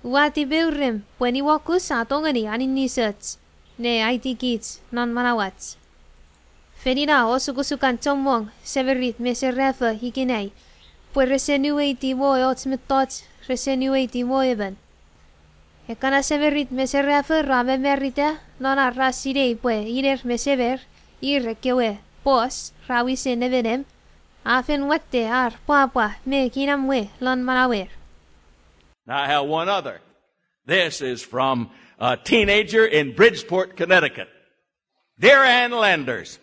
Ua tipeeu remw pwe niuokus a tongeni aninisoch ne aitikich non manauach. Fen ina osukosukan chommong semirit me serafo ikenai, pwe rese nuweiti mo och mettoch, rese nuweiti mo emon. Ekkana semirit me serafo ra mamarita non ar ra sinei pwe iner me semer, ir ekkewe boss ra wisen nemenem, a fen watte ar pwapwa me kinamwe lon manauer. Now I have one other. This is from a teenager in Bridgeport, Connecticut. Dear Ann Landers,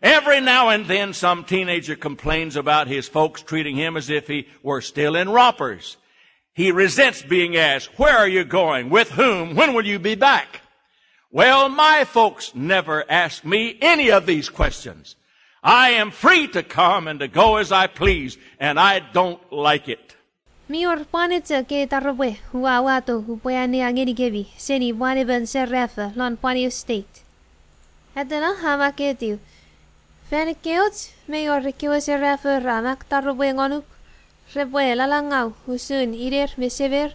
every now and then some teenager complains about his folks treating him as if he were still in rompers. He resents being asked, "Where are you going? With whom? When will you be back?" Well, my folks never ask me any of these questions. I am free to come and to go as I please, and I don't like it. Mi wor pwan echo kei taropwe ua wato upwe annea ngenikemi seni pwan emon serafo lon Pwani State. Atena a makketiw, fan ekkeoch mei wor ekkewe serafo ra mak taropwe ngonuk, repwe lalangau usun iner me semer,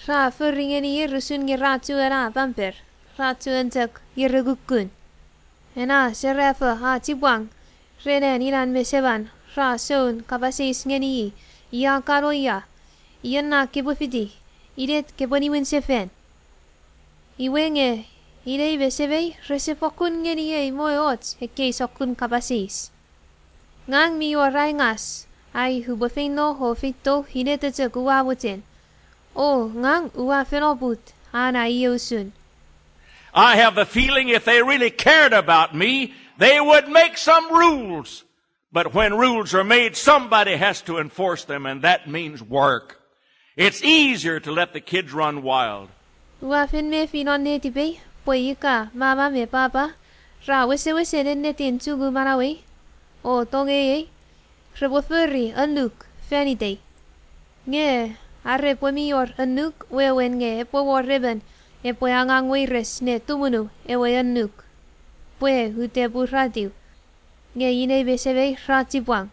ra fori ngeniir usun nge ra chuen a pamper, ra chuen chok ire kukkun. Ena serafo a chipwang ren an inan me seman ra soun kapas eis ngeni i, ia ka no ia, ion na kepwe fiti, inet kepwe niwin sefan. Iwe nge, inei me semei rese fokkun ngeniei mo och ekkei sokkun kapas eis. Ngang mi wor ai ngas, ai upwe feino o feito inet chok ua mochen. O ngang ua fen oput an ai iei usun. I have the feeling if they really cared about me, they would make some rules. But when rules are made, somebody has to enforce them, and that means work. It's easier to let the kids run wild. Ua fen mefi non netipei pwe ika mama me papa ra wesewesen ennetin chungu manauei o tongeiei, repwe fori annuk fan itei. Nge are pwe mi wor annuk wewen nge epwe wor emon epwe angang weires ne tumunu ewe annuk pwe ute puratiw, nge inei me semei ra chipwang.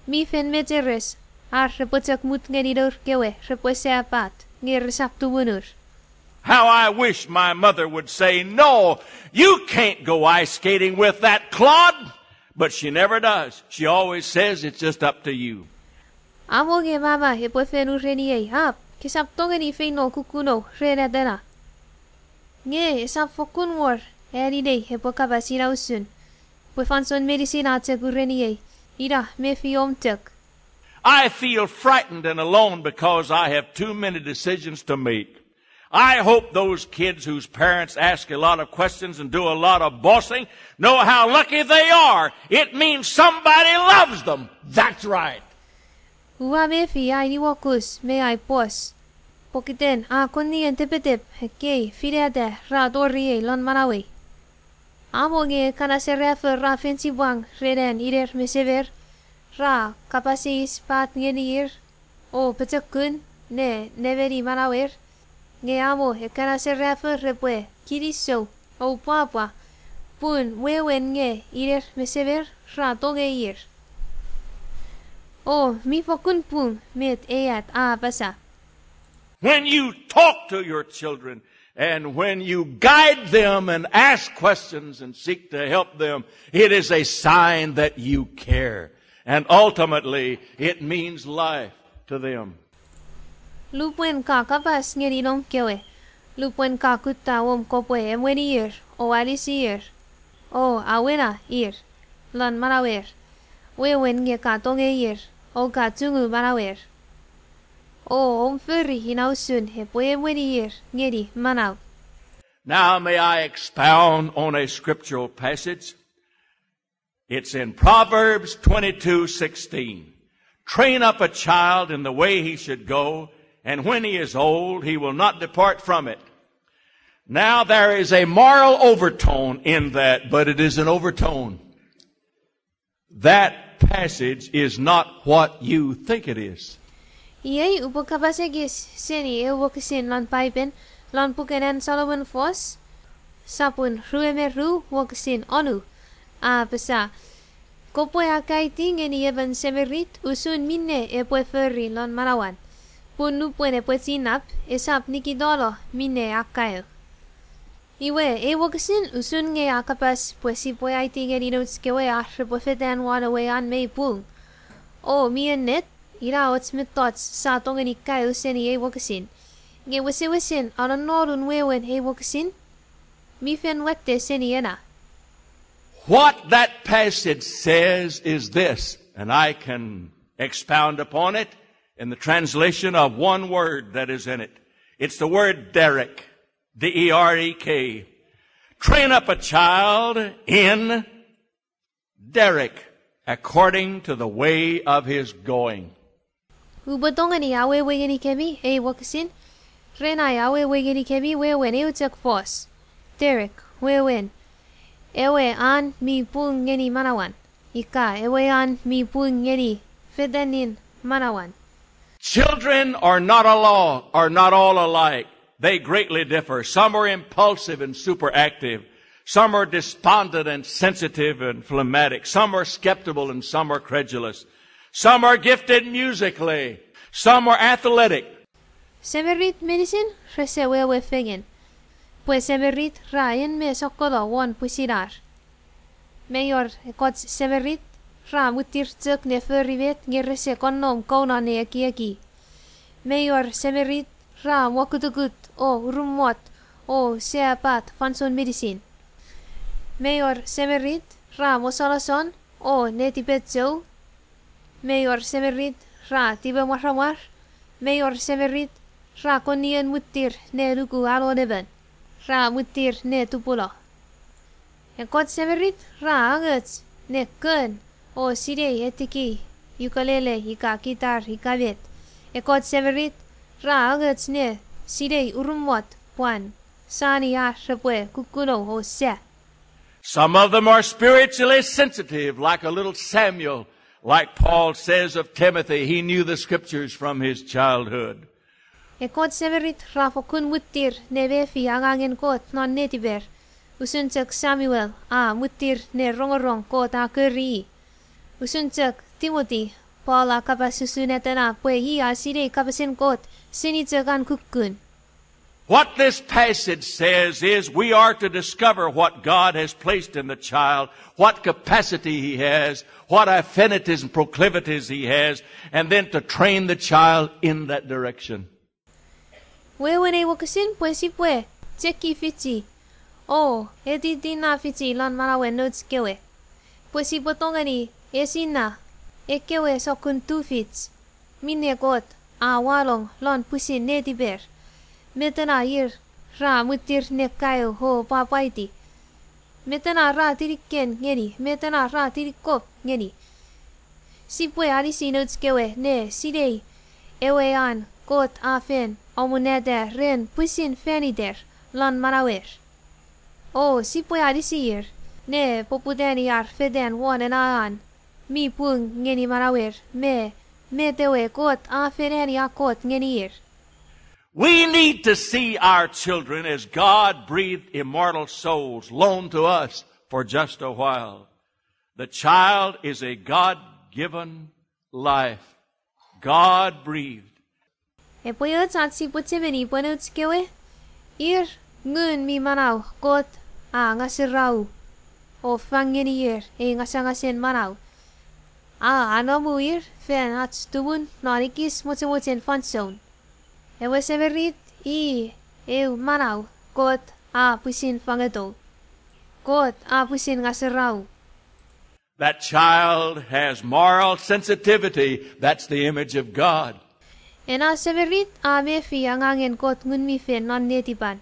Mi fen mecheres ar repwe chok mut ngeni nour kewe repwe sapat nge resap tumunur. How I wish my mother would say, "No, you can't go ice skating with that clod." But she never does. She always says, "It's just up to you." Amo nge mama epwe fen ureniei, ap, kesap tongeni feino kukkuno ren atena. Nge esap fokkun wor an inei epwe kapas ina usun, pwe fansoun meinisin a chok ureniei, ina mefi om chok. I feel frightened and alone because I have too many decisions to make. I hope those kids whose parents ask a lot of questions and do a lot of bossing know how lucky they are. It means somebody loves them. That's right. Ua mefi ai niwokus me ai pos, pokiten a kon nien tepetep ekkei finata ra toriei lon manauei. Amo nge ekkana serafo ra fen chipwang ren an iner me semer, ra kapas eis pat ngeni ir o pochokun ne nemeni manauer, nge amo ekkana serafo repwe kinisou o pwapwa pun wewen nge iner me semer ra tongei ir. O mi fokkun pung met ei at a apasa. When you talk to your children and when you guide them and ask questions and seek to help them, it is a sign that you care. And ultimately, it means life to them. Lupwen ka kapas ngeni noum kewe, lupwen ka kutta om kopwe emwenir o alisir o awena ir lon manauer, wewen nge ka tongeir o ka chungu manauer. O om fori ina usun epwe emwenir ngeni manau. Now may I expound on a scriptural passage. It's in Proverbs twenty-two sixteen. Train up a child in the way he should go, and when he is old, he will not depart from it. Now there is a moral overtone in that, but it is an overtone. That passage is not what you think it is. Iei upwe kapas ekis seni ew wokisin lon Paipen, lon puken an Solomon Fos, sapun rue me ru wokisin onu, a apasa, kopwe akaiti ngeni emon semirit usun minne epwe fori lon manauan, pun nupwen epwe chinnap esap nikitano minne a kaeo. Iwe, ei wokisin usun nge a kapas pwe sipwe aiti ngeni nouch kewe ar repwe fetan won ewe an mei pung. O mi ennet, ina och mettoch sia tongeni kaeo seni ei wokisin. Nge wesewesen anonnonun wewen ei wokisin mi fen watte seni ena. What that passage says is this, and I can expound upon it in the translation of one word that is in it. It's the word derek. D E R E K. Train up a child in derek according to the way of his going. Upwe tongeni awewe ngenikemi ei wokisin, ren ai awewe ngenikemi wewen eu chok fos, derek, wewen, ewe an mi pung ngeni manauan, ika ewe an mi pung ngeni fetanin manauan. Children are not a law, are not all alike. They greatly differ. Some are impulsive and super active. Some are despondent and sensitive and phlegmatic. Some are skeptical and some are credulous. Some are gifted musically. Some are athletic. Semirit meinisin rese wewe fengen, pwe semirit ra en me sokkono won pwisin ar. Mei wor ekkoch semirit ra mwitir chok ne fori met nge rese kon nom kouno ne ekieki. Mei wor semirit ra mokutukut o urumot o seapat fansoun meinisin. Mei wor semirit ra mosonoson o netipechou. Mei wor semirit ra tipemwaramwar. Mei wor semirit ra kon nien mwitir ne nuku alon emon, ra mwitir ne tupuno. Ekkoch semirit ra angoch ne kon o sinei etiki ukulele ika kitar ika met. Ekkoch semirit ra angoch ne sinei urumot pwan sani ar repwe kukkuno o sa. Some of them are spiritually sensitive, like a little Samuel, like Paul says of Timothy, he knew the scriptures from his childhood. Ekkoch semirit ra fokkun mwittir ne mefi angangen Kot non netiper, usun chok Samuel a mwittir ne rongorong Kot a kori i. Usun chok Timothy, Paul a kapas usun etena pwe i a sinei kapasen Kot seni chok an kukkun. What this passage says is we are to discover what God has placed in the child, what capacity he has, what affinities and proclivities he has, and then to train the child in that direction. Wewen ei wokisin pwe sipwe cheki fichi o etiti na fichi lon manauen nouch kewe, pwe sipwe tongeni esinna ekkewe sokkun tufich minne Kot a wanong lon pwisin netiper, met ena ir ra mwittir ne kaeo o pwapwaiti, met ena ra tiniken ngeni, met ena ra tinikop ngeni. Sipwe anisi nouch kewe ne sinei ewe an Kot a fen amonata ren pwisin fan iter lon manauer. O sipwe anisi ir ne poputani ar fetan won ena an mi pung ngeni manauer me met ewe Kot a fen ani a Kot ngeni ir. We need to see our children as God-breathed immortal souls loaned to us for just a while. The child is a God-given life, God-breathed. Epwe och ach sipwe chemeni pwe nouch kewe ir ngun mi manau Kot a ngasarau o fang ngeni ir ei ngasangasen manau. A anomu ir fan ach tumun non ekis mochemochen fansoun. Ewe semirit i eu manau Kot a pwisin fangeto. Kot a pwisin ngasarau. That child has moral sensitivity. That's the image of God. Ena semirit a mefi angangen Kot Ngun mi Fel non netipan.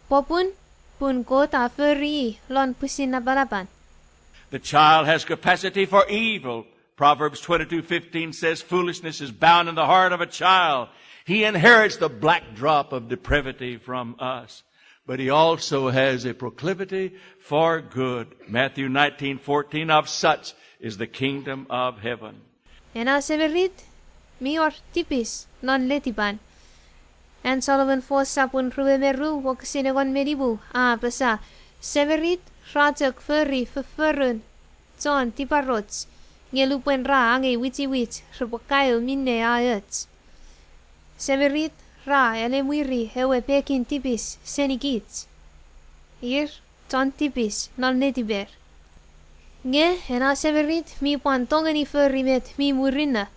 Popun, pun Kot a fori i lon pwisin napanapan. The child has capacity for evil. Proverbs twenty-two fifteen says, foolishness is bound in the heart of a child. He inherits the black drop of depravity from us. But he also has a proclivity for good. Matthew nineteen fourteen, of such is the kingdom of heaven. Ena semirit mi wor tipis non netipan. An Solomon Fos sapun rue me ru wokisin engon me nimu a apasa, semirit ra chok fori fofforun chon tiparoch, nge lupwen ra angei wichiwich repwe kaeo minne a och. Semirit ra alemwiri ewe pekin tipis senikich. Ir chon tipis non netiper. Nge ena semirit mi pwan tongeni fori met mi murinno.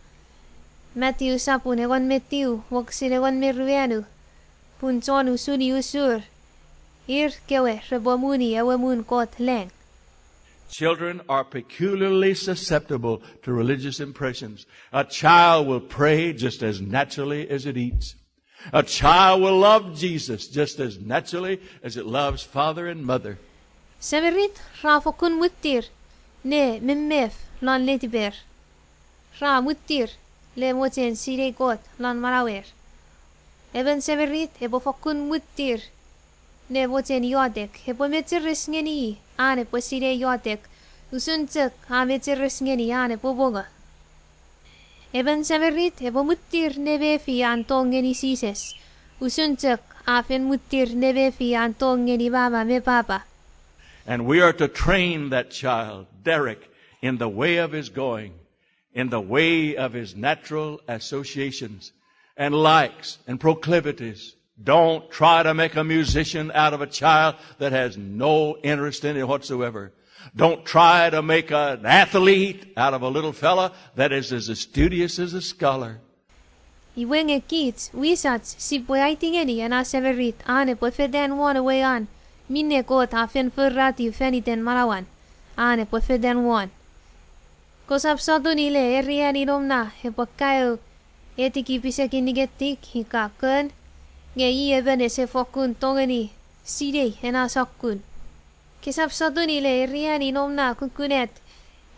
Matiu sapun engon me tiu wokisin engon me ruanu, pun chon usuni usur, ir kewe repwe muni ewe muun Kot lang. Children are peculiarly susceptible to religious impressions. A child will pray just as naturally as it eats. A child will love Jesus just as naturally as it loves father and mother. Semirit ra fokkun mwittir ne memef lon netiper. Ra mwittir le mochen sinei Kot lon manauer. Emon semirit epwe fokkun mwittir ne mochen iotek, epwe mecheres ngeni i an epwe sinei iotek, usun chok a mecheres ngeni an epwe mongo. Emon semirit epwe mwittir ne mefi an tong ngeni Jises, usun chok a fen mwittir ne mefi an tong ngeni mama me papa. And we are to train that child, Derek, in the way of his going, in the way of his natural associations and likes and proclivities. Don't try to make a musician out of a child that has no interest in it whatsoever. Don't try to make an athlete out of a little fella that is as studious as a scholar. Iwe nge kich wisach sipwe aiti ngeni ena semirit an epwe fetan won ewe an minne Kot a fen foratiw fan iten manauan, an epwe fetan won. Kosap sotuni le eriani nom na epwe kaeo etiki pisekin niketik ika kon, nge i emon ese fokkun tongeni sinei ena sokkun. Kesap sotuni le eriani nom na kukkun at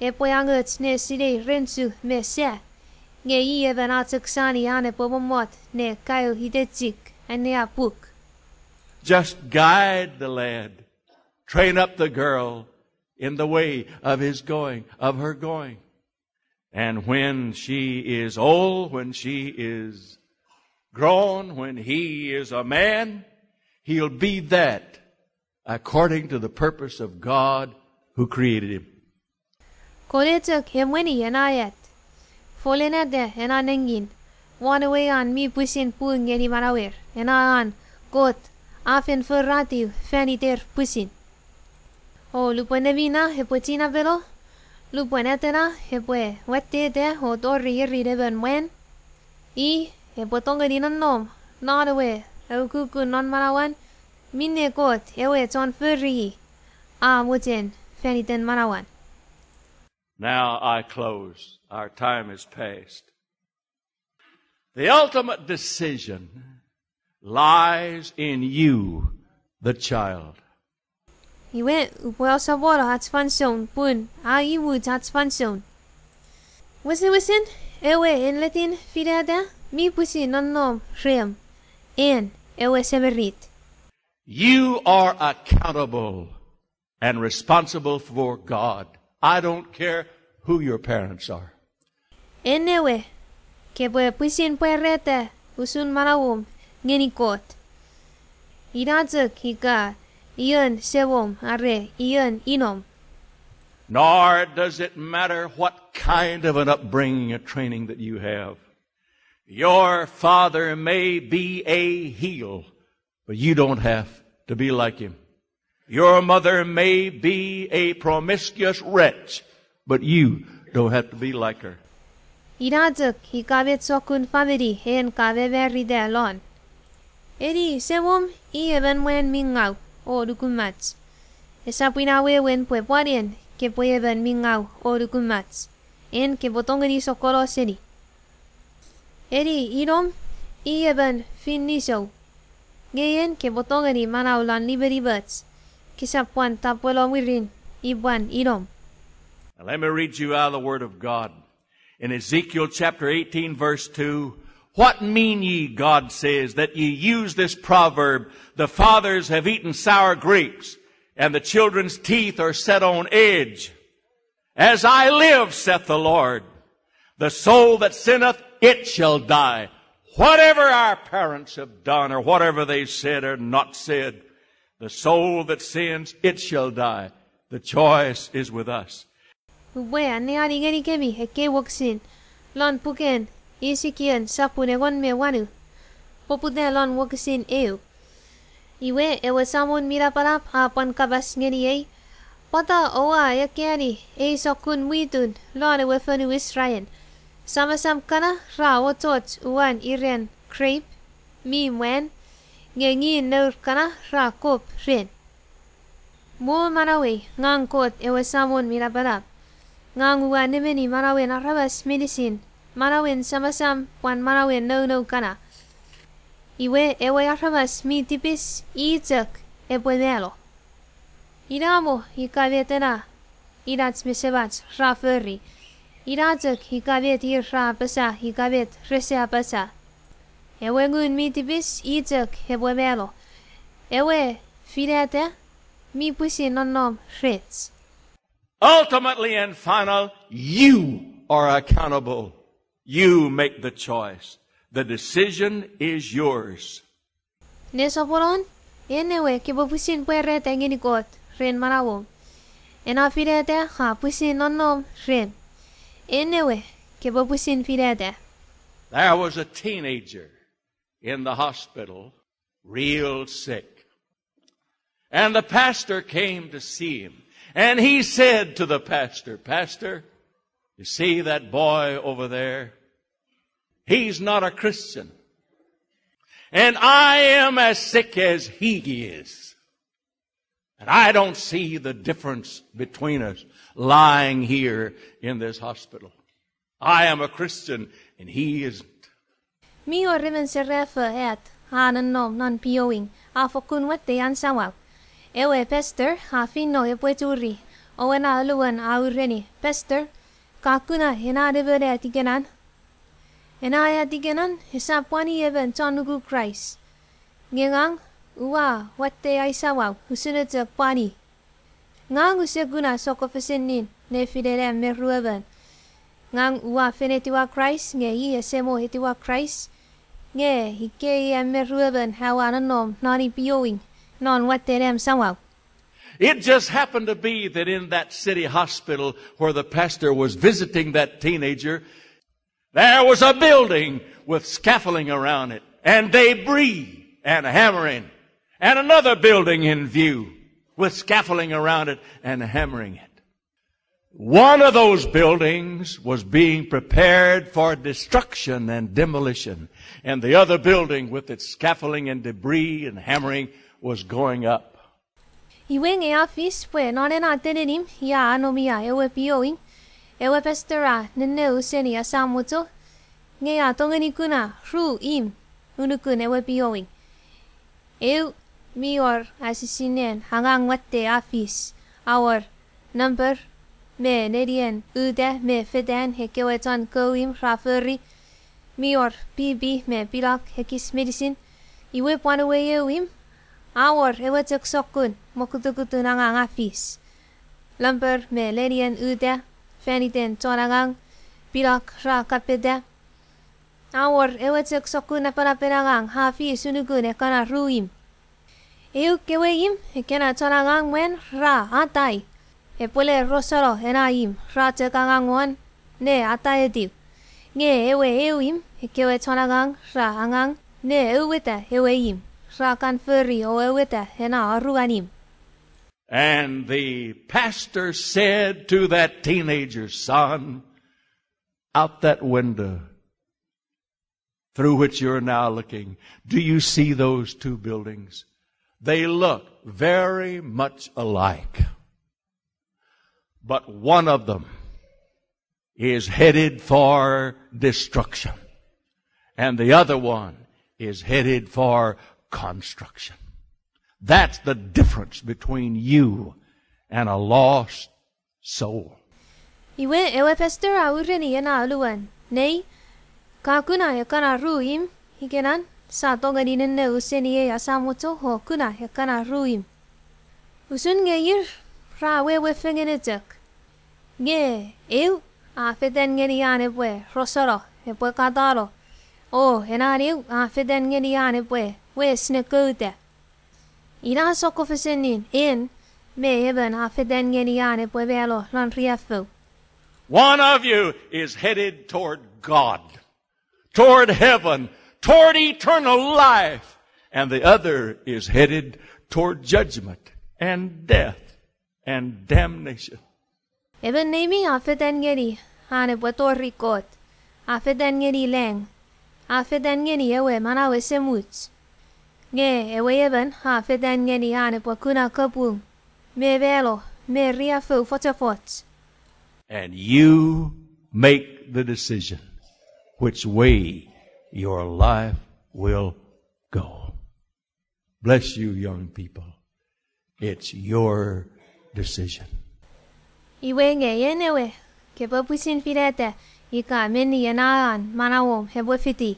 epwe angoch ne sinei renchu me sa, nge i emon a chok sani an epwe mommot ne kaeo itechik annea puk. Just guide the lad. Train up the girl in the way of his going, of her going. And when she is old, when she is grown, when he is a man, he'll be that according to the purpose of God who created him. Kole chok emweni ena at. Folenata ena nengin, won ewe an mi pwisin pung ngeni manauer, ena an Kot a fen foratiw fan iter pwisin. O lupwen nemina epwe chinapeno, lupwen atena epwe watteta o tori ierin emon mwan, i epwe tongeni nonnom non ewe ukukun non manauan minne Kot ewe chon fori i a mochen fan iten manauan. Now I close. Our time is past. The ultimate decision lies in you, the child. Iwe, upwe asopono ach fansoun pun a imuch ach fansoun. Wesewesen, ewe enletin finata mi pwisin nonnom rem, en ewe semirit. You are accountable and responsible for God. I don't care who your parents are. En ewe, kepwe pwisin pwarata usun manauom ngeni Kot, ina chok ika ion semom are ion inom. Nor does it matter what kind of an upbringing or training that you have. Your father may be a heel, but you don't have to be like him. Your mother may be a promiscuous wretch, but you don't have to be like her. Ina chok ika met sokkun famini en ka mamarita lon. Eni semom i emon mwan mi ngau o nukumach. Esap ina wewen pwe pwan en kepwe emon mi ngau o nukumach, en kepwe tongeni sokkono seni. Eni inom i emon fin nisou, nge en kepwe tongeni manau lon nimenimoch, kesap pwan tapwelo mwirin i pwan inom. Now let me read you out of the Word of God. In Ezekiel chapter eighteen, verse two, "What mean ye," God says, "that ye use this proverb, 'The fathers have eaten sour grapes, and the children's teeth are set on edge'? As I live, saith the Lord, the soul that sinneth, it shall die." Whatever our parents have done, or whatever they said or not said, the soul that sins, it shall die. The choice is with us. Upwe anneani ngenikemi ekkei wokisin lon puken Isikiel sopun engon me wanu, poputa lon wokisin eu. Iwe ewe Samon mi Napanap a pwan kapas ngeniei, pwata oua ekkeani ei sokkun mwitun lon ewe fonu Israel? Samasam kana ra ochoch uwan iran krep mi mwan, nge ngin nour kana ra kop ren. Mo manauei, ngang Kot ewe Samon mi Napanap. Ngang ua nemeni manauen aramas meinisin, manauen samasam pwan manauen nounou kana. Iwe ewe aramas mi tipis i chok epwe mano. Ina mo ika met ena inach me semach ra fori, ina chok ika met ir ra apasa ika met rese apasa, ewe ngun mi tipis i chok epwe mano. Ewe finata mi pwisin nonnom rech. Ultimately and final, you are accountable. You make the choice. The decision is yours. Nesoponon, en ewe kepwe pwisin pwarata ngeni Kot ren manauom. Ena finata a pwisin nonnom rem. En ewe kepwe pwisin finata. There was a teenager in the hospital, real sick. And the pastor came to see him. And he said to the pastor, "Pastor, you see that boy over there? He's not a Christian. And I am as sick as he is. And I don't see the difference between us lying here in this hospital. I am a Christian and he isn't." Mi wor emon serafo at a nonnom non pioing, a fokkun watte an samau. Ewe pastor a feino epwe churi, o ena anuon a ureni, "Pastor, ka kuna ena nemon at ikenan? Ena at ikenan esap pwan i emon chon nuku Kraist. Nge ngang ua watte ai samau usun chok pwan i. Ngang use kuna sokkofesennin nefinen am me ruemon. Ngang ua fen etiwa Kraist nge i ese mo etiwa Kraist. Nge ikkei am me ruemon aua nonnom non ei pioing non watten am samau. It just happened to be that in that city hospital where the pastor was visiting that teenager, there was a building with scaffolding around it, and debris and hammering, and another building in view with scaffolding around it and hammering it. One of those buildings was being prepared for destruction and demolition, and the other building with its scaffolding and debris and hammering was going up. Iwe nge a fis pwe non ena tenenim ia a nom ia ewe pioing, ewe pastor a nenneuseni asamwocho, nge a tongeni kuna ru imw unukun ewe pioing. Eu mi wor asisinen angang watte a fis, a wor namper me nenien uta me fetan ekkewe chon kou imw ra fori, mi wor pipi me pilok ekis meinisin, iwe pwan ewe eu imw, a wor ewe chok sokkun mokutukutun angang a fis. Namper me nenien uta, fan iten chon angang, pilok ra kapeta. A wor ewe chok sokkun napanapen angang a fis unukun ekkana ru imw. Eu kewe imw ekkena chon angang mwen ra atai, epwele rosono ena imw ra chok angang won ne ataetiw. Nge ewe eu imw ekkewe chon angang ra angang ne aueta ewe imw ra kan fori o aueta ena aruan imw. And the pastor said to that teenager, "Son, out that window through which you're now looking, do you see those two buildings? They look very much alike, but one of them is headed for destruction, and the other one is headed for construction. That's the difference between you and a lost soul." Iwe ewe pastor a ureni ena anuon, Nei, ka kuna ekkana ru imw ikenan, sa tongeni nenne useni ei asamwocho o kuna ekkana ru imw. Usun nge ir ra wewe fengen chok. Nge eu a fetan ngeni an epwe rosono, epwe katano, o enan eu a fetan ngeni an epwe wes ne kouta. Ina sokkofesenin en me emon a fetan ngeni an epwe mano non riaffou. One of you is headed toward God, toward heaven, toward eternal life, and the other is headed toward judgment and death and damnation. Emon neimi a fetan ngeni an epwe tori Kot, a fetan ngeni lang, a fetan ngeni ewe manau esemuch. Nge ewe emon a fetan ngeni an epwe kuna kapung me mano me riaffou fochofoch. And you make the decision which way your life will go. Bless you, young people. It's your decision. Iwe nge en ewe, kepwe pwisin finata ika menni ena an manauom epwe fiti,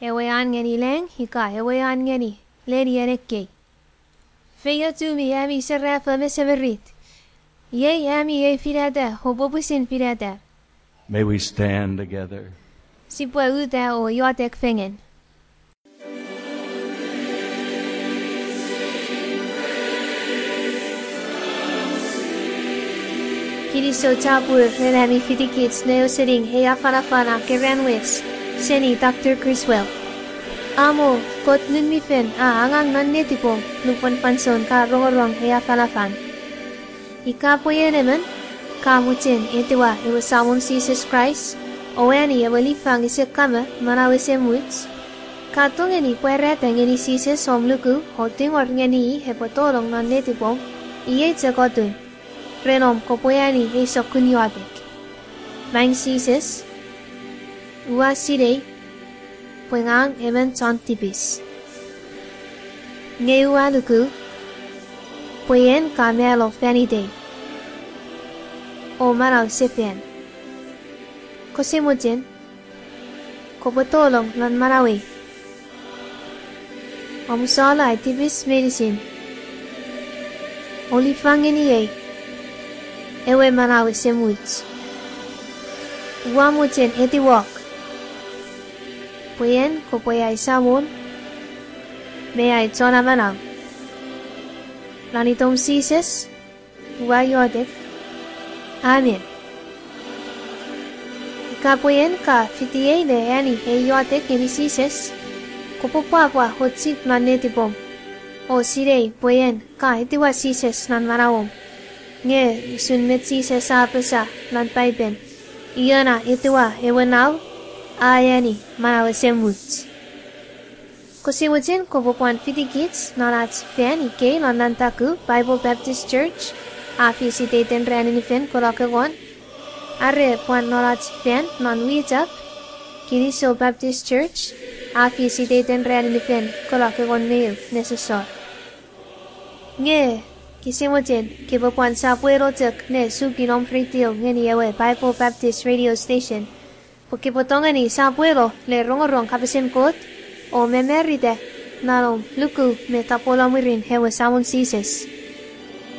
ewe an ngeni lang ika ewe an ngeni lenien ekkei. Feiochumi ami serafo me semirit. Iei ami ei finata oupwe pwisin finata. May we stand together. Sipwe uta o iotek fengen. Kinisou chapur ren ami fitikich ne ausening ei afanafan a keran wes seni Doctor Criswell. Amo Kot Ngun mi Fel a angang non netipom nupwen fansoun ka rongorong ei afanafan. Ika pwe en emon ka mochen etiwa ewe Samon Jises Kraist o ani ewe lifang ese kamo, manau ese much, ka tongeni pwarata ngeni Jises om luku o tingor ngeni i epwe tonong non netipom iei chok otun, ren om kopwe ani ei sokkun iotek. Maing Jises, ua sinei pwe ngang emon chon tipis. Nge ua luku pwe en ka mano fan itei o manau sefan. Kose mochen kopwe tonong non manauei, omusalo ai tipis meinisin, o lifang ngeniei ewe manau esemuch. Ua mochen etiwok pwe en kopwe ai Samon me ai Chon Amanau. Non itom Jises, ua iotek. Amen. Ika pwe en ka fitiei ne ani ei iotek ngeni Jises, kopwe pwapwa o chip non netipom o sinei pwe en ka etiwa Jises non manauom. Nge usun met Jises a apasa non Paipen, ion a etiwa ewe Nau a ani manau esemuch. Kose mochen kopwe pwan fitikich non ach fan ikei non Nantaku Bible Baptist Church, a fis iteiten ranin fel Kolokegon, are pwan non ach fan non Wichap, Kinisou Baptist Church, a fis iteiten ranin fel Kolokegon me eu nesosor. Nge kose mochen kopwe pwan sopweno chok ne suki om radio ngeni ewe Bible Baptist Radio Station, pwe kopwe tongeni sopweno le rongorong kapasen Kot o mamarita non om luku me tapweno mwirin ewe Samon Jises.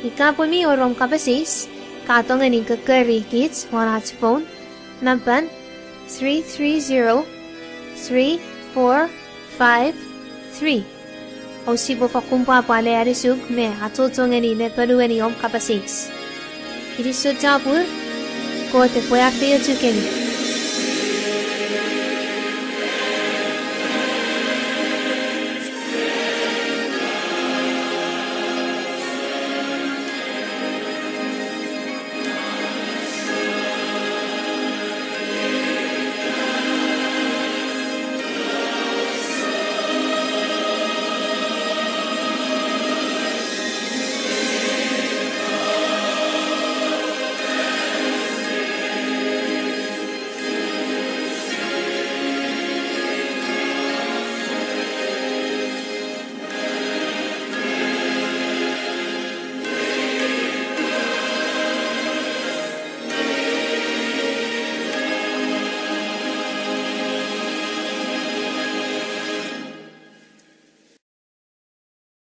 Ika pwe mi wor om kapas eis, ka tongeni kokori kich won ach phone nampan three three zero three four five three. O sipwe fakkun pwapwa le anisuk me achocho ngeni me ponueni om kapas eis. Kinisou chapur, Kot epwe afeiochukemi.